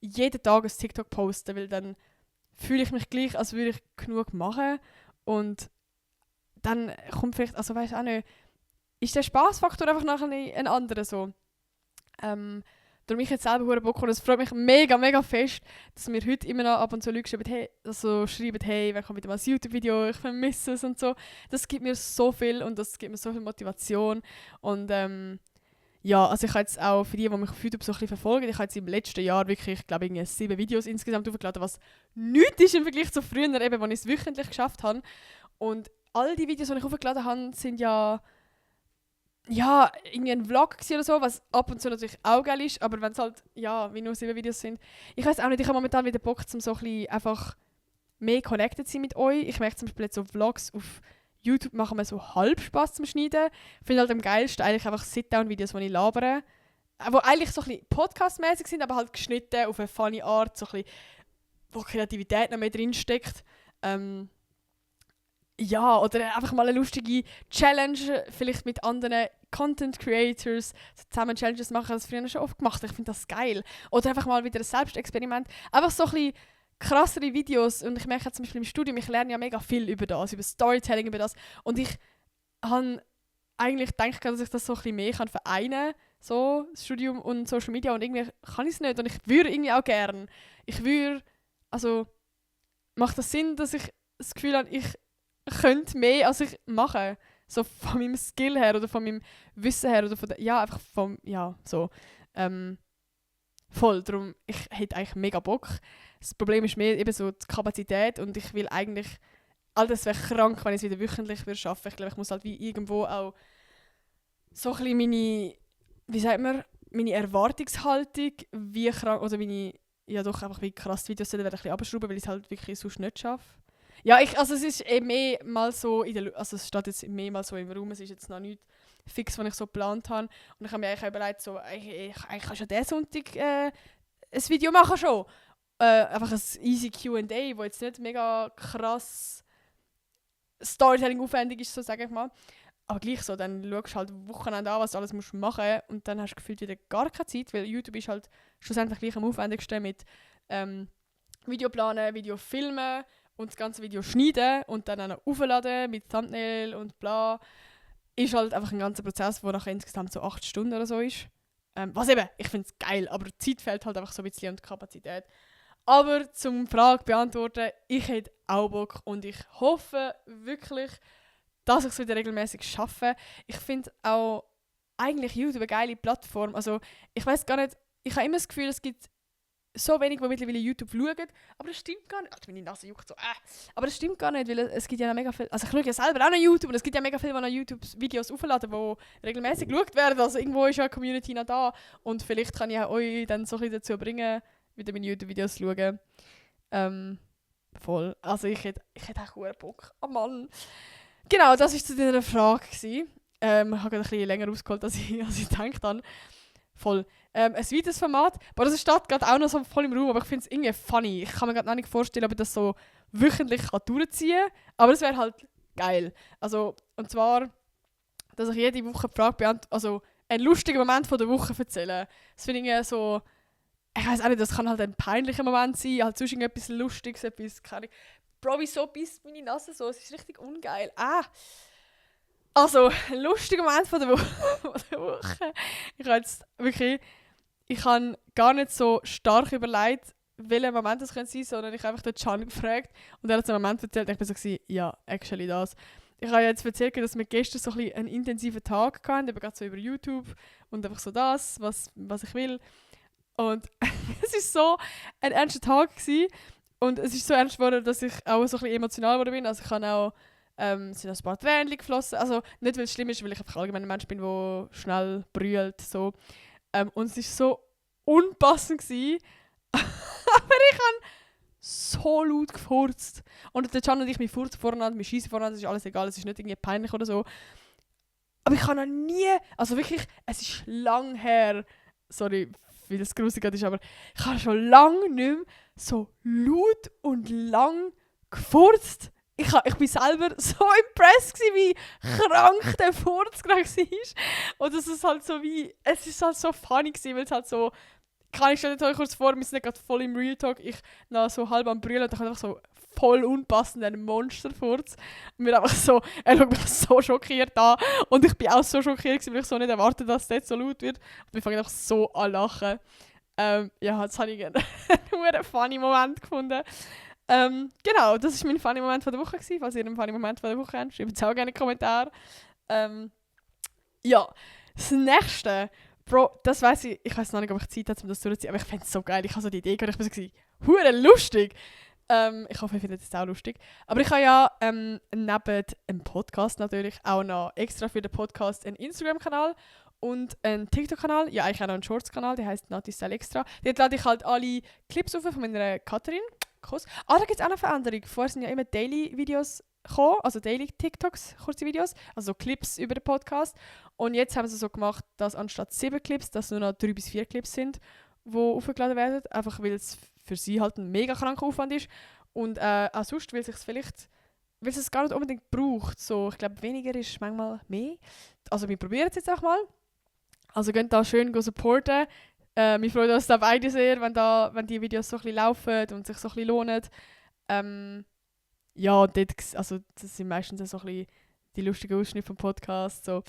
jeden Tag ein TikTok posten, weil dann fühle ich mich gleich, als würde ich genug machen. Und dann kommt vielleicht, also weißt du auch nicht, ist der Spaßfaktor einfach nachher ein anderer so. Darum ich jetzt selber hure Bock und es freut mich mega, mega fest, dass mir heute immer noch ab und zu Leute schreiben, hey, wer kommt wieder mal ein YouTube-Video, ich vermisse es und so. Das gibt mir so viel und das gibt mir so viel Motivation. Und ja, also ich habe jetzt auch für die mich auf YouTube so ein bisschen verfolgen, ich habe jetzt im letzten Jahr wirklich, ich glaube, 7 Videos insgesamt aufgeladen, was nichts ist im Vergleich zu früher, eben, als ich es wöchentlich geschafft habe. Und all die Videos, die ich aufgeladen habe, sind ja irgendwie ein Vlog oder so, was ab und zu natürlich auch geil ist, aber wenn es halt, ja, wie nur 7 Videos sind. Ich weiß auch nicht, ich habe momentan wieder Bock, um so ein bisschen einfach mehr connected zu sein mit euch. Ich merke zum Beispiel jetzt so Vlogs auf YouTube machen mir so halb Spass zum Schneiden. Ich finde halt am geilsten eigentlich einfach Sit-Down-Videos, die ich labere. Die eigentlich so ein bisschen Podcast-mäßig sind, aber halt geschnitten auf eine funny Art, so ein bisschen, wo Kreativität noch mehr drinsteckt. Ja, oder einfach mal eine lustige Challenge, vielleicht mit anderen Content Creators zusammen Challenges machen, das früher schon oft gemacht. Ich finde das geil. Oder einfach mal wieder ein Selbstexperiment. Einfach so ein bisschen krassere Videos. Und ich merke zum Beispiel im Studium, ich lerne ja mega viel über das, über Storytelling, über das. Und ich habe eigentlich gedacht, dass ich das so ein bisschen mehr vereinen kann, so das Studium und Social Media. Und irgendwie kann ich es nicht. Und ich würde irgendwie auch gerne. Macht das Sinn, dass ich das Gefühl habe, ich könnte mehr, als ich mache. So von meinem Skill her oder von meinem Wissen her oder einfach vom, ja, so. Voll, darum, ich hätte eigentlich mega Bock. Das Problem ist mehr eben so die Kapazität und ich will eigentlich, all das wäre krank, wenn ich es wieder wöchentlich würde schaffen. Ich glaube, ich muss halt wie irgendwo auch so ein bisschen meine Erwartungshaltung, wie krank, oder meine, ja doch einfach wie krass die Videos werden ein bisschen abschrauben, weil ich es halt wirklich sonst nicht schaffe. Ja, es ist mehr mal so also es steht jetzt mehr mal so im Raum, es ist jetzt noch nicht fix, was ich so geplant habe. Und ich habe mir eigentlich überlegt, so, ich kann schon diesen Sonntag ein Video machen schon. Einfach ein easy Q&A, wo jetzt nicht mega krass Storytelling aufwendig ist, so sage ich mal. Aber gleich so, dann schaust du halt Wochenende an, was du alles musst machen musst und dann hast du gefühlt wieder gar keine Zeit, weil YouTube ist halt schlussendlich gleich am aufwendigsten mit Video planen, Video filmen und das ganze Video schneiden und dann auch noch aufladen mit Thumbnail und bla. Ist halt einfach ein ganzer Prozess, der nachher insgesamt so 8 Stunden oder so ist. Was eben, ich finde es geil, aber die Zeit fehlt halt einfach so ein bisschen und die Kapazität. Aber zum Frage beantworten, ich hätte auch Bock und ich hoffe wirklich, dass ich es wieder regelmäßig schaffe. Ich finde auch eigentlich YouTube eine geile Plattform. Also ich weiß gar nicht, ich habe immer das Gefühl, es gibt so wenig, die mittlerweile YouTube schauen, aber das stimmt gar nicht. Ach, meine Nase juckt so. Aber das stimmt gar nicht, weil es gibt ja noch mega viel. Also ich schaue ja selber auch noch YouTube und es gibt ja mega viele, die noch YouTube-Videos aufladen, die regelmäßig geschaut werden. Also irgendwo ist ja eine Community noch da und vielleicht kann ich auch euch dann so ein bisschen dazu bringen, wieder meine YouTube-Videos zu schauen. Voll. Also ich hätte auch einen Bock. Oh Mann. Genau, das war zu deiner Frage. Ich habe gerade ein bisschen länger ausgeholt, als ich gedacht habe. voll. Ein weiteres Format, aber das steht gerade auch noch so voll im Raum, aber ich finde es irgendwie funny. Ich kann mir gerade noch nicht vorstellen, ob ich das so wöchentlich durchziehen kann, aber es wäre halt geil. Also, und zwar, dass ich jede Woche die Frage beantworte, also einen lustigen Moment von der Woche erzählen. Das finde ich irgendwie so, ich weiß auch nicht, das kann halt ein peinlicher Moment sein, halt sonst irgendetwas Lustiges, etwas, keine Ahnung. Bro, wieso beißt meine Nase so? Es ist richtig ungeil. Also, ein lustiger Moment von der Woche. Ich habe jetzt wirklich, ich habe gar nicht so stark überlegt, welcher Moment das könnte sein, sondern ich habe einfach den Can gefragt und er hat so einen Moment erzählt und ich war so, ja, actually das. Ich habe jetzt erzählt, dass wir gestern so ein bisschen einen intensiven Tag hatten, eben gerade so über YouTube und einfach so das, was ich will. Und es war so ein ernster Tag gewesen. Und es ist so ernst geworden, dass ich auch so ein bisschen emotional geworden bin. Also ich habe auch sind ein paar Tränen geflossen. Also nicht, weil es schlimm ist, weil ich einfach allgemein ein Mensch bin, der schnell brüllt. So. Und es war so unpassend gewesen. Aber ich habe so laut gefurzt. Und der Can und ich, wir furzen voreinander, wir schießen voreinander, es ist alles egal, es ist nicht irgendwie peinlich oder so. Aber ich habe noch nie, also wirklich, es ist lang her, sorry, wie das gruselig ist, aber ich habe schon lange nicht mehr so laut und lang gefurzt. Ich bin selber so impressed gewesen, wie krank der Furz gerade war. Und es ist halt so funny gewesen, weil es halt so, kann ich stelle euch kurz vor, wir sind nicht gerade voll im Real Talk, ich noch so halb am Brüllen und dann einfach so voll unpassend einen Monsterfurz. Und wir einfach so, er schaut mich so schockiert an und ich bin auch so schockiert, weil ich so nicht erwartet, dass es nicht so laut wird. Und wir fangen einfach so an lachen. Ja, jetzt habe ich einen funny Moment gefunden. Genau, das war mein funny Moment von der Woche gewesen. Falls ihr einen funny Moment von der Woche habt, schreibt es auch gerne in die Kommentare. Ja, das nächste, Bro, das weiss ich weiß noch nicht, ob ich Zeit habe, um das durchzuziehen, aber ich fände es so geil. Ich habe so die Idee gehabt, ich war so, hure lustig. Ich hoffe, ihr findet es auch lustig. Aber ich habe ja neben dem Podcast natürlich auch noch extra für den Podcast einen Instagram-Kanal und einen TikTok-Kanal. Ja, eigentlich auch noch einen Shorts-Kanal, der heisst Natistyle Extra. Dort lade ich halt alle Clips auf von meiner Katharin. Da gibt es auch noch eine Veränderung. Vorher sind ja immer Daily-Videos gekommen, also Daily-TikToks, kurze Videos, also Clips über den Podcast. Und jetzt haben sie so gemacht, dass anstatt 7 Clips, dass nur noch 3 bis 4 Clips sind, die aufgeladen werden. Einfach weil es für sie halt ein mega kranker Aufwand ist. Und auch sonst, weil es es gar nicht unbedingt braucht. So, ich glaube, weniger ist manchmal mehr. Also wir probieren es jetzt auch mal. Also könnt da schön supporten. Wir freuen uns da beide sehr, wenn die Videos so ein bisschen laufen und sich so ein bisschen lohnen. Ja, und dort, also das sind meistens so ein bisschen die lustigen Ausschnitte vom Podcast. So.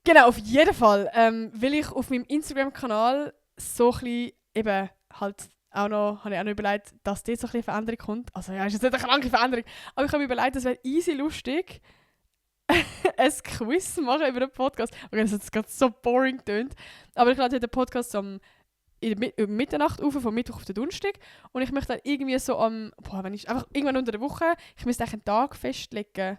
Genau, auf jeden Fall will ich auf meinem Instagram-Kanal so ein bisschen eben halt habe ich auch noch überlegt, dass dort so ein bisschen Veränderung kommt. Also ja, ist jetzt nicht eine kranke Veränderung, aber ich habe mir überlegt, es wäre easy lustig, ein Quiz machen über den Podcast. Okay, das hat jetzt gerade so boring tönt, aber ich lade den Podcast um Mitternacht auf, von Mittwoch auf den Donnerstag. Und ich möchte dann irgendwie so wenn ich einfach irgendwann unter der Woche, ich müsste einen Tag festlegen.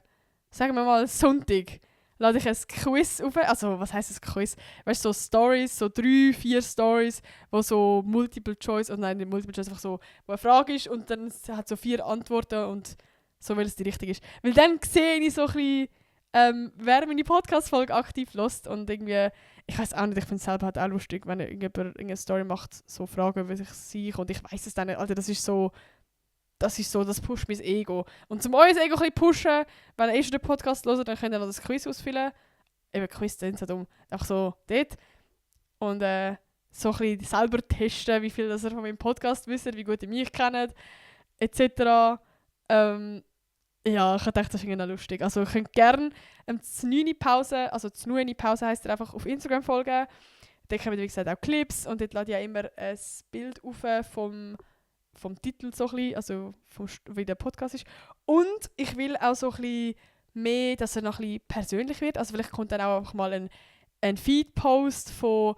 Sagen wir mal Sonntag. Lade ich ein Quiz auf. Also, was heisst ein Quiz? Weißt du, so Stories, so 3, 4 Stories, wo so Multiple Choice, oder nein, nicht Multiple Choice, einfach so, wo eine Frage ist und dann hat so 4 Antworten und so, weil es die richtige ist. Weil dann sehe ich so ein bisschen, wer meine Podcast-Folge aktiv hört und irgendwie, ich weiß auch nicht, ich finde es selber halt auch lustig, wenn irgendjemand irgendeine Story macht, so Fragen, wie sich und ich weiß es dann nicht, Alter, das pusht mein Ego. Und zum euer Ego ein bisschen pushen, wenn ihr schon den Podcast hört, dann könnt ihr noch das Quiz ausfüllen. Eben Quiz sind so dumm. Einfach so dort. Und so ein bisschen selber testen, wie viel das ihr von meinem Podcast wisst, wie gut ihr mich kennt, etc. Ja, ich dachte, das ist irgendwie noch lustig. Also ihr könnt gerne zur 9. Pause, also zur 9. Pause heisst ihr einfach auf Instagram folgen. Dort kommen wie gesagt auch Clips und dort lade ich ja immer ein Bild auf vom Titel so ein bisschen, also wie der Podcast ist. Und ich will auch so ein bisschen mehr, dass er noch ein bisschen persönlich wird. Also vielleicht kommt dann auch einfach mal ein Feed-Post wo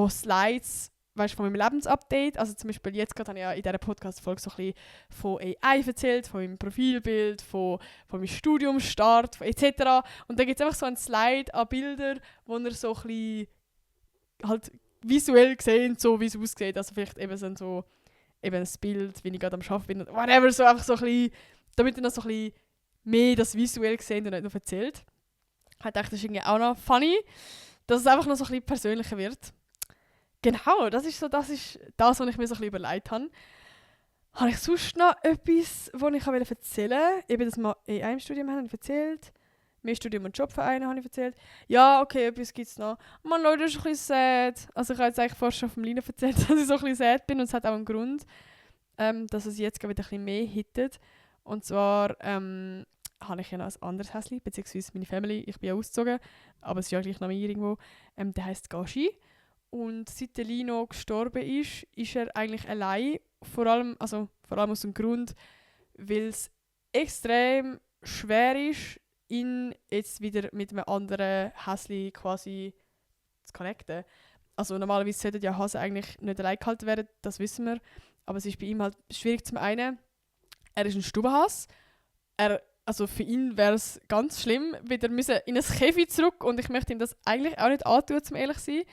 Slides, weißt, von meinem Lebensupdate. Also zum Beispiel jetzt gerade habe ich ja in dieser Podcast-Folge so ein bisschen von AI erzählt, von meinem Profilbild, von meinem Studiumstart, etc. Und dann gibt es einfach so einen Slide an Bildern, wo er so ein bisschen halt visuell gesehen, so wie es aussieht. Also vielleicht eben eben ein Bild, wie ich gerade am Arbeiten bin, oder whatever, so einfach so ein bisschen, damit ihr noch so ein bisschen mehr das visuell gesehen und nicht noch erzählt. Ich dachte, das ist irgendwie auch noch funny, dass es einfach noch so ein bisschen persönlicher wird. Genau, das ist das, was ich mir so ein bisschen überlegt habe. Habe ich sonst noch etwas, was ich erzählen wollte? Eben, dass wir in einem Studium haben, habe ich erzählt. Mehr Studium- und Jobvereine habe ich erzählt. Ja, okay, etwas gibt es noch. Mann, Leute, das ist ein bisschen sad. Also ich habe jetzt eigentlich fast schon vom Lina erzählt, dass ich so ein bisschen sad bin. Und es hat auch einen Grund, dass es jetzt gerade wieder ein bisschen mehr hittet. Und zwar habe ich ja noch ein anderes Häschen, beziehungsweise meine Family. Ich bin ja ausgezogen, aber es ist ja gleich noch mehr irgendwo. Der heisst Gashi. Und seit der Lino gestorben ist er eigentlich allein. Vor allem aus dem Grund, weil es extrem schwer ist, ihn jetzt wieder mit einem anderen Häschen quasi zu connecten. Also normalerweise sollten ja Hasen eigentlich nicht allein gehalten werden, das wissen wir. Aber es ist bei ihm halt schwierig zum einen. Er ist ein Stubenhas. Also für ihn wäre es ganz schlimm, wieder müssen in ein Käfig zurück und ich möchte ihm das eigentlich auch nicht antun, zum ehrlich zu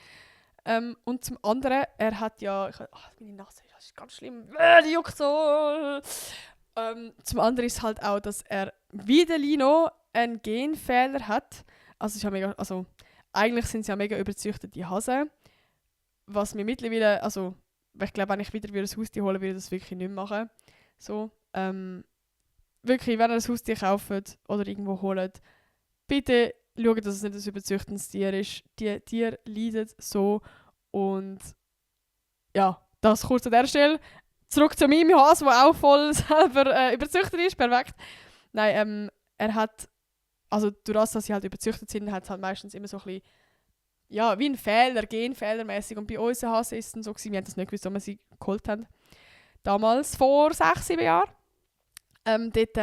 sein. Und zum anderen, er hat ja... meine Nase, das ist ganz schlimm. Die juckt so. Zum anderen ist halt auch, dass er wie der Lino einen Genfehler hat. Also, eigentlich sind es ja mega überzüchtete Hasen. Was mir mittlerweile... Also, ich glaube, wenn ich wieder ein Haustier holen würde, ich das wirklich nicht machen. So, wirklich, wenn ihr ein Haustier kauft oder irgendwo holt, bitte schaut, dass es nicht ein überzüchtendes Tier ist. Die Tiere leiden so. Und ja, das kurz an der Stelle. Zurück zu meinem Hase, der auch voll selber überzüchtet ist. Perfekt. Nein, er hat, also durch das, dass sie halt überzüchtet sind, hat es halt meistens immer so ein bisschen, ja, wie ein Fehler, genfehlermäßig. Und bei uns Hase ist es dann so gewesen, wir haben das nicht gewusst, als wir sie geholt haben. Damals, vor 6, 7 Jahren. Dort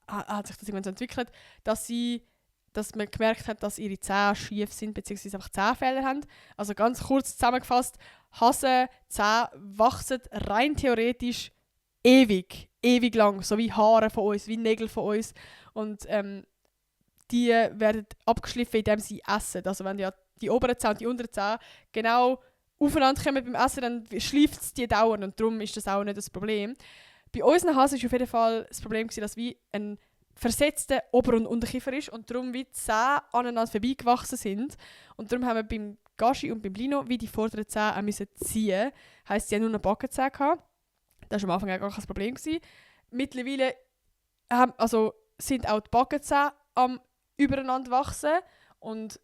hat sich das irgendwann so entwickelt, dass man gemerkt hat, dass ihre Zähne schief sind, beziehungsweise einfach Zahnfehler haben. Also ganz kurz zusammengefasst, Hasenzähne wachsen rein theoretisch ewig lang, so wie Haare von uns, wie Nägel von uns. Und die werden abgeschliffen, indem sie essen. Also wenn ja die oberen Zähne und die unteren Zähne genau aufeinander kommen beim Essen, dann schleift es die dauernd und darum ist das auch nicht das Problem. Bei unseren Hasen war auf jeden Fall das Problem, dass wie ein versetzter Ober- und Unterkiefer ist und darum wie die Zähne aneinander vorbeigewachsen sind. Und darum haben wir beim Gashi und beim Lino wie die vorderen Zähne auch müssen ziehen. Heisst, sie haben nur eine Backenzähne gehabt. Das war am Anfang auch gar kein Problem gewesen. Mittlerweile sind auch die Backenzähne am übereinander wachsen und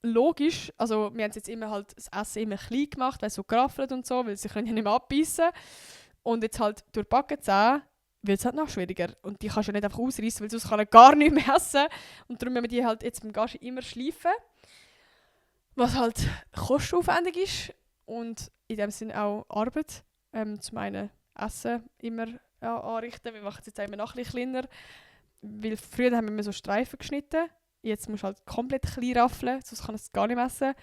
logisch, also wir haben jetzt immer halt das Essen immer klein gemacht, weil es so geraffelt und so, weil sie können ja nicht mehr abbeissen. Und jetzt halt durch die Backenzähne wird es halt noch schwieriger. Und die kannst du ja nicht einfach ausreißen, weil sonst kann er gar nicht mehr essen. Und darum müssen wir die halt jetzt beim Gashi immer schleifen. Was halt kostenaufwendig ist und in dem Sinne auch Arbeit. Zum einen Essen immer anrichten. Wir machen es jetzt immer noch ein bisschen kleiner. Weil früher haben wir immer so Streifen geschnitten. Jetzt musst du halt komplett klein raffeln, sonst kann es gar nicht messen.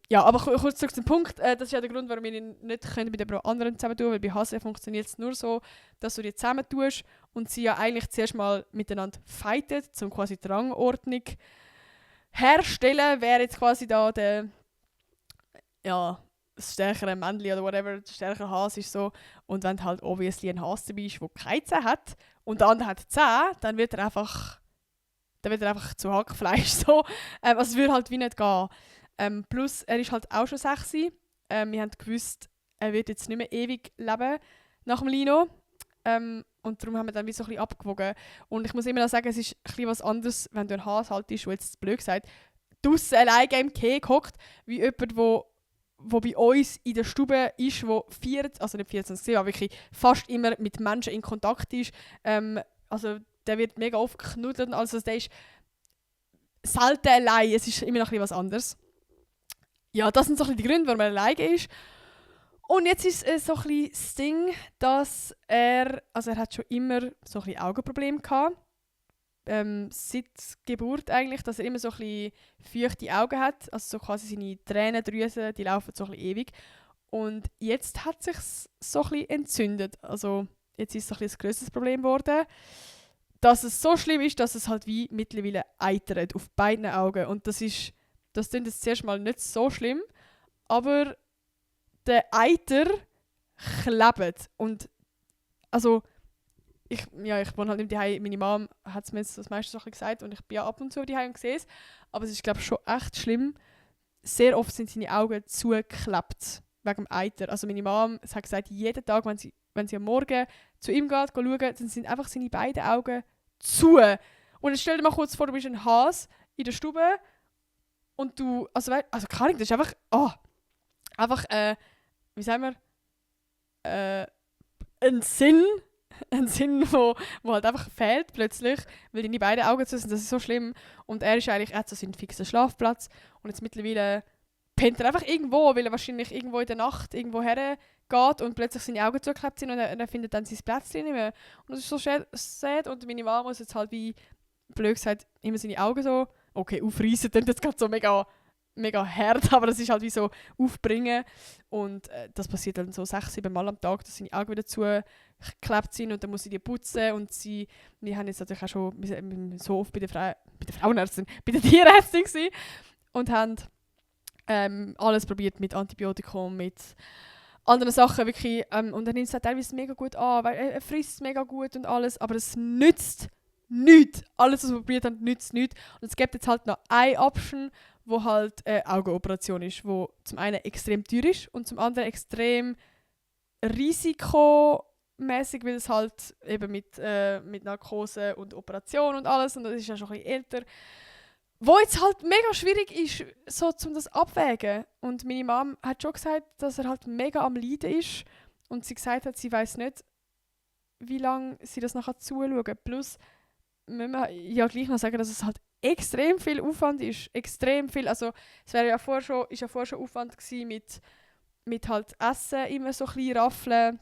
Ja, aber kurz zurück zum Punkt. Das ist ja der Grund, warum wir ihn nicht können mit jemand anderen zusammen tun, weil bei Hasen funktioniert es nur so, dass du die zusammen tust und sie ja eigentlich zuerst mal miteinander fighten, um quasi die Rangordnung herstellen, wer jetzt quasi da der das stärkere Männchen oder whatever, der stärkere Hase ist so. Und wenn halt obviously ein Hase dabei ist, der keine Zähne hat und der andere hat Zähne, dann wird er einfach zu Hackfleisch so. Also es würde halt wie nicht gehen. Plus, er ist halt auch schon 6. Wir haben gewusst, er wird jetzt nicht mehr ewig leben nach dem Lino. Und darum haben wir dann wie so ein bisschen abgewogen. Und ich muss immer noch sagen, es ist ein bisschen was anderes, wenn du ein Hase haltest, der jetzt blöd gesagt, draussen alleine im Keg hockt, wie jemand, wo bei uns in der Stube ist, der nicht 24, aber wirklich fast immer mit Menschen in Kontakt ist. Also der wird mega oft geknuddelt, also der ist selten allein, es ist immer noch ein bisschen was anderes. Ja, das sind so ein bisschen die Gründe, warum er alleine ist. Und jetzt ist es so ein bisschen das Ding, dass er hat schon immer so ein bisschen Augenprobleme gehabt. Seit Geburt eigentlich, dass er immer so ein bisschen feuchte Augen hat. Also so quasi seine Tränendrüsen, die laufen so ein bisschen ewig. Und jetzt hat es sich so ein bisschen entzündet. Also jetzt ist es so ein bisschen ein grösseres Problem geworden. Dass es so schlimm ist, dass es halt wie mittlerweile eitert auf beiden Augen. Und das klingt jetzt zuerst mal nicht so schlimm, aber der Eiter klebt. Und also ich wohne halt nicht daheim. Meine Mom hat es mir jetzt das meiste so gesagt und ich bin ja ab und zu daheim und sehe es. Aber es ist glaube ich schon echt schlimm, sehr oft sind seine Augen zugeklebt wegen dem Eiter. Also meine Mom hat gesagt, jeden Tag, wenn sie am Morgen zu ihm geht, schauen, dann sind einfach seine beiden Augen zu. Und jetzt stell dir mal kurz vor, du bist ein Hase in der Stube und du, keine Ahnung, das ist einfach, wie sagen wir, ein Sinn, wo halt einfach fehlt plötzlich, weil deine beiden Augen zu sind, das ist so schlimm. Und er hat so seinen fixen Schlafplatz und jetzt mittlerweile pennt er einfach irgendwo, weil er wahrscheinlich irgendwo in der Nacht irgendwo hergeht und plötzlich seine Augen zugeklebt sind und er findet dann sein Plätzchen nicht mehr. Und das ist so sad und meine Mama muss jetzt halt wie, blöd gesagt, immer seine Augen so, okay, aufreißen, dann das gerade so mega hart, aber das ist halt wie so aufbringen und das passiert dann so 6-7 Mal am Tag, dass seine Augen wieder zugeklebt sind und dann muss sie die putzen und wir haben jetzt natürlich auch schon, wir sind so oft bei der Frauenärztin, bei der Tierärztin gewesen und haben alles probiert mit Antibiotikum, mit anderen Sachen wirklich und dann nimmt es halt teilweise mega gut an, weil er frisst es mega gut und alles, aber es nützt nichts. Alles, was wir probiert haben, nützt nichts. Und es gibt jetzt halt noch eine Option, wo halt Augenoperation ist, wo zum einen extrem teuer ist und zum anderen extrem risikomäßig, weil es halt eben mit Narkose und Operation und alles und das ist ja schon ein bisschen älter. Wo jetzt halt mega schwierig ist, so um das abwägen. Und meine Mom hat schon gesagt, dass er halt mega am Leiden ist und sie gesagt hat, sie weiß nicht, wie lange sie das nachher zuschauen. Plus müssen wir ja gleich noch sagen, dass es halt extrem viel Aufwand ist. Extrem viel. Also es war ja vorher schon Aufwand gewesen mit halt Essen, immer so klein raffeln,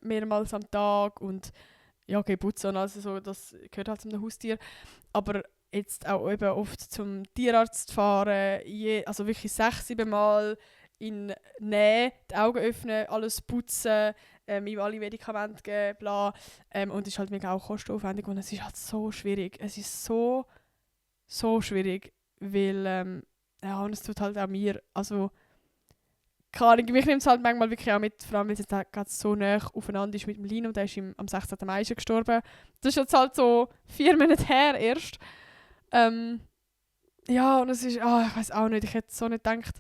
mehrmals am Tag und ja, okay, putzen, also so, das gehört halt zum Haustier. Aber jetzt auch eben oft zum Tierarzt fahren, also wirklich 6-7 Mal in Nähe, die Augen öffnen, alles putzen, ihm alle Medikamente geben, bla. Und es ist halt mega auch kostenaufwendig und es ist halt so schwierig. Es ist so schwierig, weil und es tut halt auch mir, also keine Ahnung, mich nimmt es halt manchmal wirklich auch mit, vor allem weil es jetzt gerade so nah aufeinander ist mit dem Lino, der ist am 16. Mai schon gestorben. Das ist jetzt halt so 4 Monate her erst. Ja, und es ist, ich weiß auch nicht, ich hätte so nicht gedacht,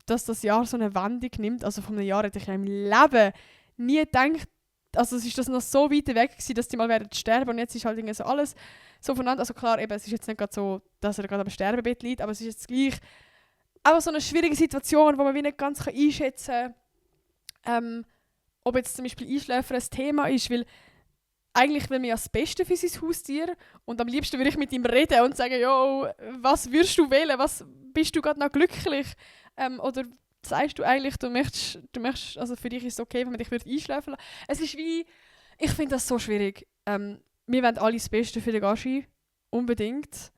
dass das Jahr so eine Wendung nimmt. Also von einem Jahr hätte ich ja im Leben nie gedacht, also es ist das noch so weit weg gewesen, dass die mal werden sterben und jetzt ist halt irgendwie so alles so voneinander. Also klar, eben, es ist jetzt nicht gerade so, dass er gerade am Sterbebett liegt, aber es ist jetzt gleich auch so eine schwierige Situation, wo man wie nicht ganz einschätzen kann, ob jetzt zum Beispiel Einschläfer ein Thema ist, weil eigentlich will man ja das Beste für sein Haustier und am liebsten würde ich mit ihm reden und sagen, jo, was würdest du wählen, was bist du gerade noch glücklich, oder sagst du eigentlich, du möchtest, also für dich ist es okay, wenn man dich einschläfen lassen. Es ist wie, ich finde das so schwierig. Wir wollen alle das Beste für den Gaschi, unbedingt.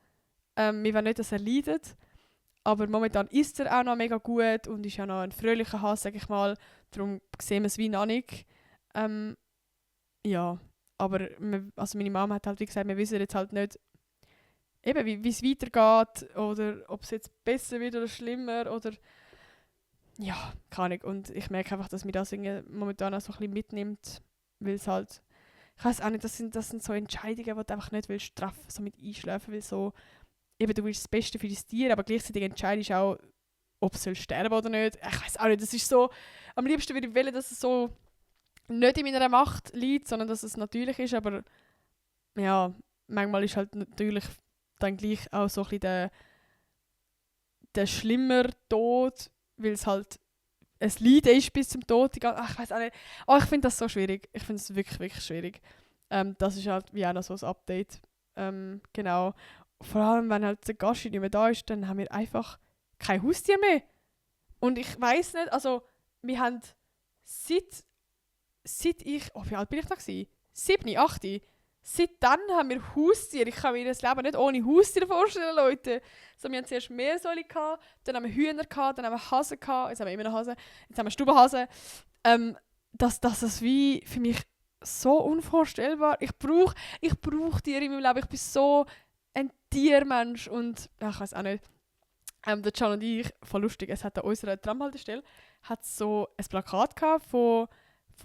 Wir wollen nicht, dass er leidet, aber momentan ist er auch noch mega gut und ist ja noch ein fröhlicher Hase, sage ich mal. Darum sehen wir es wie noch nicht. Ja, aber also meine Mama hat halt wie gesagt, wir wissen jetzt halt nicht, eben wie es weitergeht oder ob es jetzt besser wird oder schlimmer oder ja, keine Ahnung. Und ich merke einfach, dass mir das momentan auch so ein bisschen mitnimmt, weil es halt, ich weiß auch nicht, das sind so Entscheidungen, die du einfach nicht willst treffen, so mit einschlafen, weil so, eben du willst das Beste für dein Tier, aber gleichzeitig entscheidest du auch, ob es sterben oder nicht. Ich weiß auch nicht, das ist so, am liebsten würde ich wollen, dass es so nicht in meiner Macht liegt, sondern dass es natürlich ist, aber ja, manchmal ist halt natürlich dann gleich auch so ein bisschen der schlimmer Tod, weil es halt ein Leiden ist bis zum Tod. Ich weiß auch nicht. Ich finde das so schwierig. Ich finde es wirklich, wirklich schwierig. Das ist halt wie auch noch so ein Update. Genau. Vor allem, wenn halt der Gaschi nicht mehr da ist, dann haben wir einfach kein Haustier mehr. Und ich weiß nicht, also wir haben seit ich, wie alt bin ich da gewesen? 7, 8. Seit dann haben wir Haustiere. Ich kann mir das Leben nicht ohne Haustiere vorstellen, Leute. Also, wir hatten zuerst Meersäule, dann haben wir Hühner, dann haben wir Hasen, jetzt haben wir immer noch Hasen, jetzt haben wir Stubenhasen. Das ist wie für mich so unvorstellbar. Ich brauch Tiere in meinem Leben. Ich bin so ein Tiermensch und ich weiß auch nicht. Der Can und ich, voll lustig, es hat an unserer Tramhaltestelle hat so ein Plakat gehabt von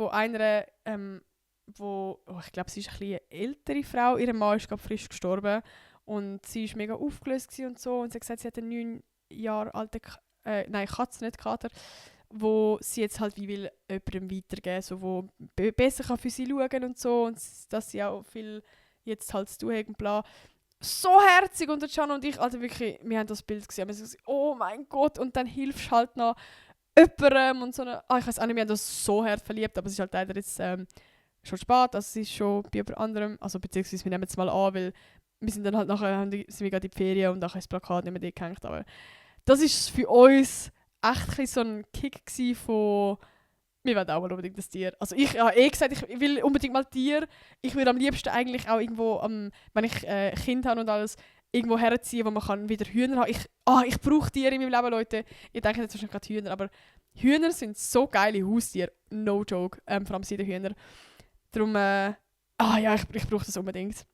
einer, ich glaube, sie ist ein bisschen eine ältere Frau. Ihr Mann ist gerade frisch gestorben und sie war mega aufgelöst und so. Und sie hat gesagt, sie hat einen Jahre alten Katze, nicht Kater, wo sie jetzt halt wie will jemandem weitergeben, so, wo besser kann für sie schauen und so, und dass sie auch viel jetzt halt zu tun haben und bla. So herzig, und der Can und ich, also wirklich, wir haben das Bild gesehen, wir haben gesagt, oh mein Gott, und dann hilfst du halt noch jemandem und so eine, ich weiß auch nicht, wir haben das so hart verliebt, aber es ist halt leider jetzt schon spät, also es ist schon bei jemand anderem, also beziehungsweise wir nehmen es mal an, weil wir sind dann halt nachher, sind wir gerade in die Ferien und nachher ist das Plakat nicht mehr dort gehängt, aber das ist für uns echt so ein Kick gewesen von, wir wollen auch mal unbedingt das Tier. Also ich habe gesagt, ich will unbedingt mal Tier. Ich würde am liebsten eigentlich auch irgendwo, wenn ich Kind habe und alles, irgendwo herziehen, wo man kann wieder Hühner haben. Ich brauche Tiere in meinem Leben, Leute. Ich denke jetzt wahrscheinlich gerade Hühner, aber Hühner sind so geile Haustiere. No joke. Vor allem Seidenhühner. Darum, ich brauche das unbedingt.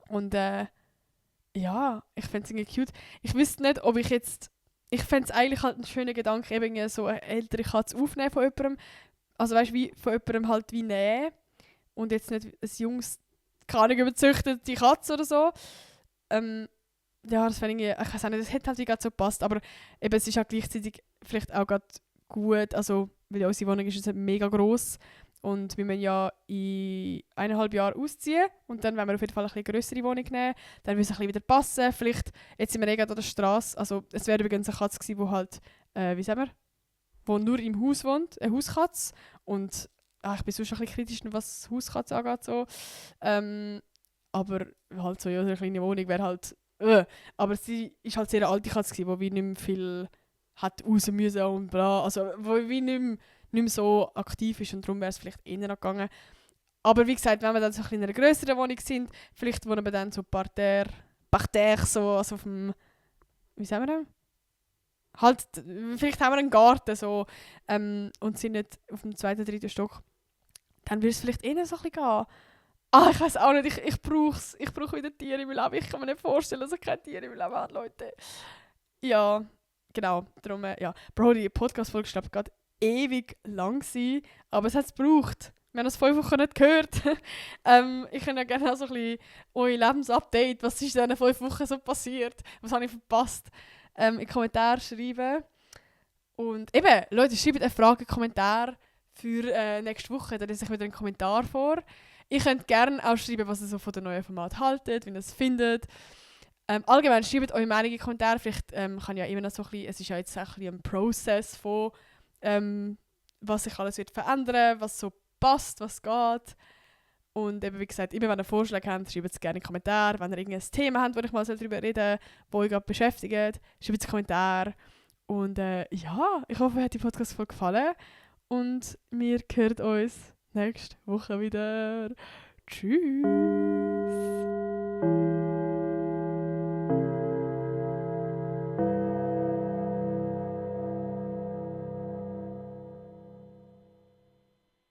Und ja, ich fände es irgendwie cute. Ich wüsste nicht, ob ich jetzt... Ich fände es eigentlich halt einen schönen Gedanken, eben so eine ältere Katze aufnehmen von jemandem. Also weißt du, wie von jemandem halt wie nehmen. Und jetzt nicht ein junges, keine Ahnung, überzüchtete Katze oder so. Ja, das fände ich weiß auch nicht, das hätte halt wie gerade so gepasst. Aber eben, es ist auch gleichzeitig vielleicht auch gerade gut, also, weil ja unsere Wohnung ist jetzt mega gross. Und wir müssen ja in 1,5 Jahren ausziehen. Und dann wollen wir auf jeden Fall eine etwas grössere Wohnung nehmen. Dann muss es ein bisschen wieder passen. Vielleicht, jetzt sind wir gerade an der Straße. Also, es wäre übrigens eine Katze gewesen, die halt, wie sagen wir, wo nur im Haus wohnt. Eine Hauskatze. Und ich bin sonst ein bisschen kritisch, was Hauskatze angeht. So. Aber halt so, ja, so eine kleine Wohnung wäre halt... Aber sie ist halt sehr eine alte Katze gewesen, die wie nicht mehr viel hat raus müssen und bla. Also, wo wie nicht mehr so aktiv ist, und darum wäre es vielleicht eher noch gegangen. Aber wie gesagt, wenn wir dann so in einer grösseren Wohnung sind, vielleicht wohnen wir dann so Parterre so, also auf dem, wie sagen wir das? Halt, vielleicht haben wir einen Garten so, und sind nicht auf dem 2., 3. Stock. Dann würde es vielleicht eher so ein bisschen gehen. Ich weiß auch nicht, ich brauche wieder Tiere in meinem Leben. Ich kann mir nicht vorstellen, dass ich keine Tiere in meinem Leben habe, Leute. Ja, genau. Darum, ja. Bro, die Podcast-Folge ist gerade ewig lang gewesen, aber es hat es gebraucht. Wir haben das 5 Wochen nicht gehört. Ich kann ja gerne auch so ein bisschen euer Lebensupdate, was ist in diesen 5 Wochen so passiert, was habe ich verpasst, in Kommentare schreiben. Und eben, Leute, schreibt eine Frage in Kommentar für nächste Woche, dann lese ich wieder einen Kommentar vor. Ihr könnt gerne auch schreiben, was ihr so von der neuen Format haltet, wie ihr es findet. Allgemein schreibt eure Meinung in die Kommentare. Vielleicht kann ja immer noch so ein bisschen, es ist ja jetzt ein bisschen ein Prozess von, was sich alles wird verändern, was so passt, was geht. Und eben, wie gesagt, immer wenn ihr Vorschläge habt, schreibt es gerne in die Kommentare. Wenn ihr irgendein Thema habt, wo ich mal darüber reden soll, das euch gerade beschäftigt, schreibt es in die Kommentare. Und ja, ich hoffe, euch hat die Podcast-Folge gefallen. Und wir hören uns nächste Woche wieder. Tschüss!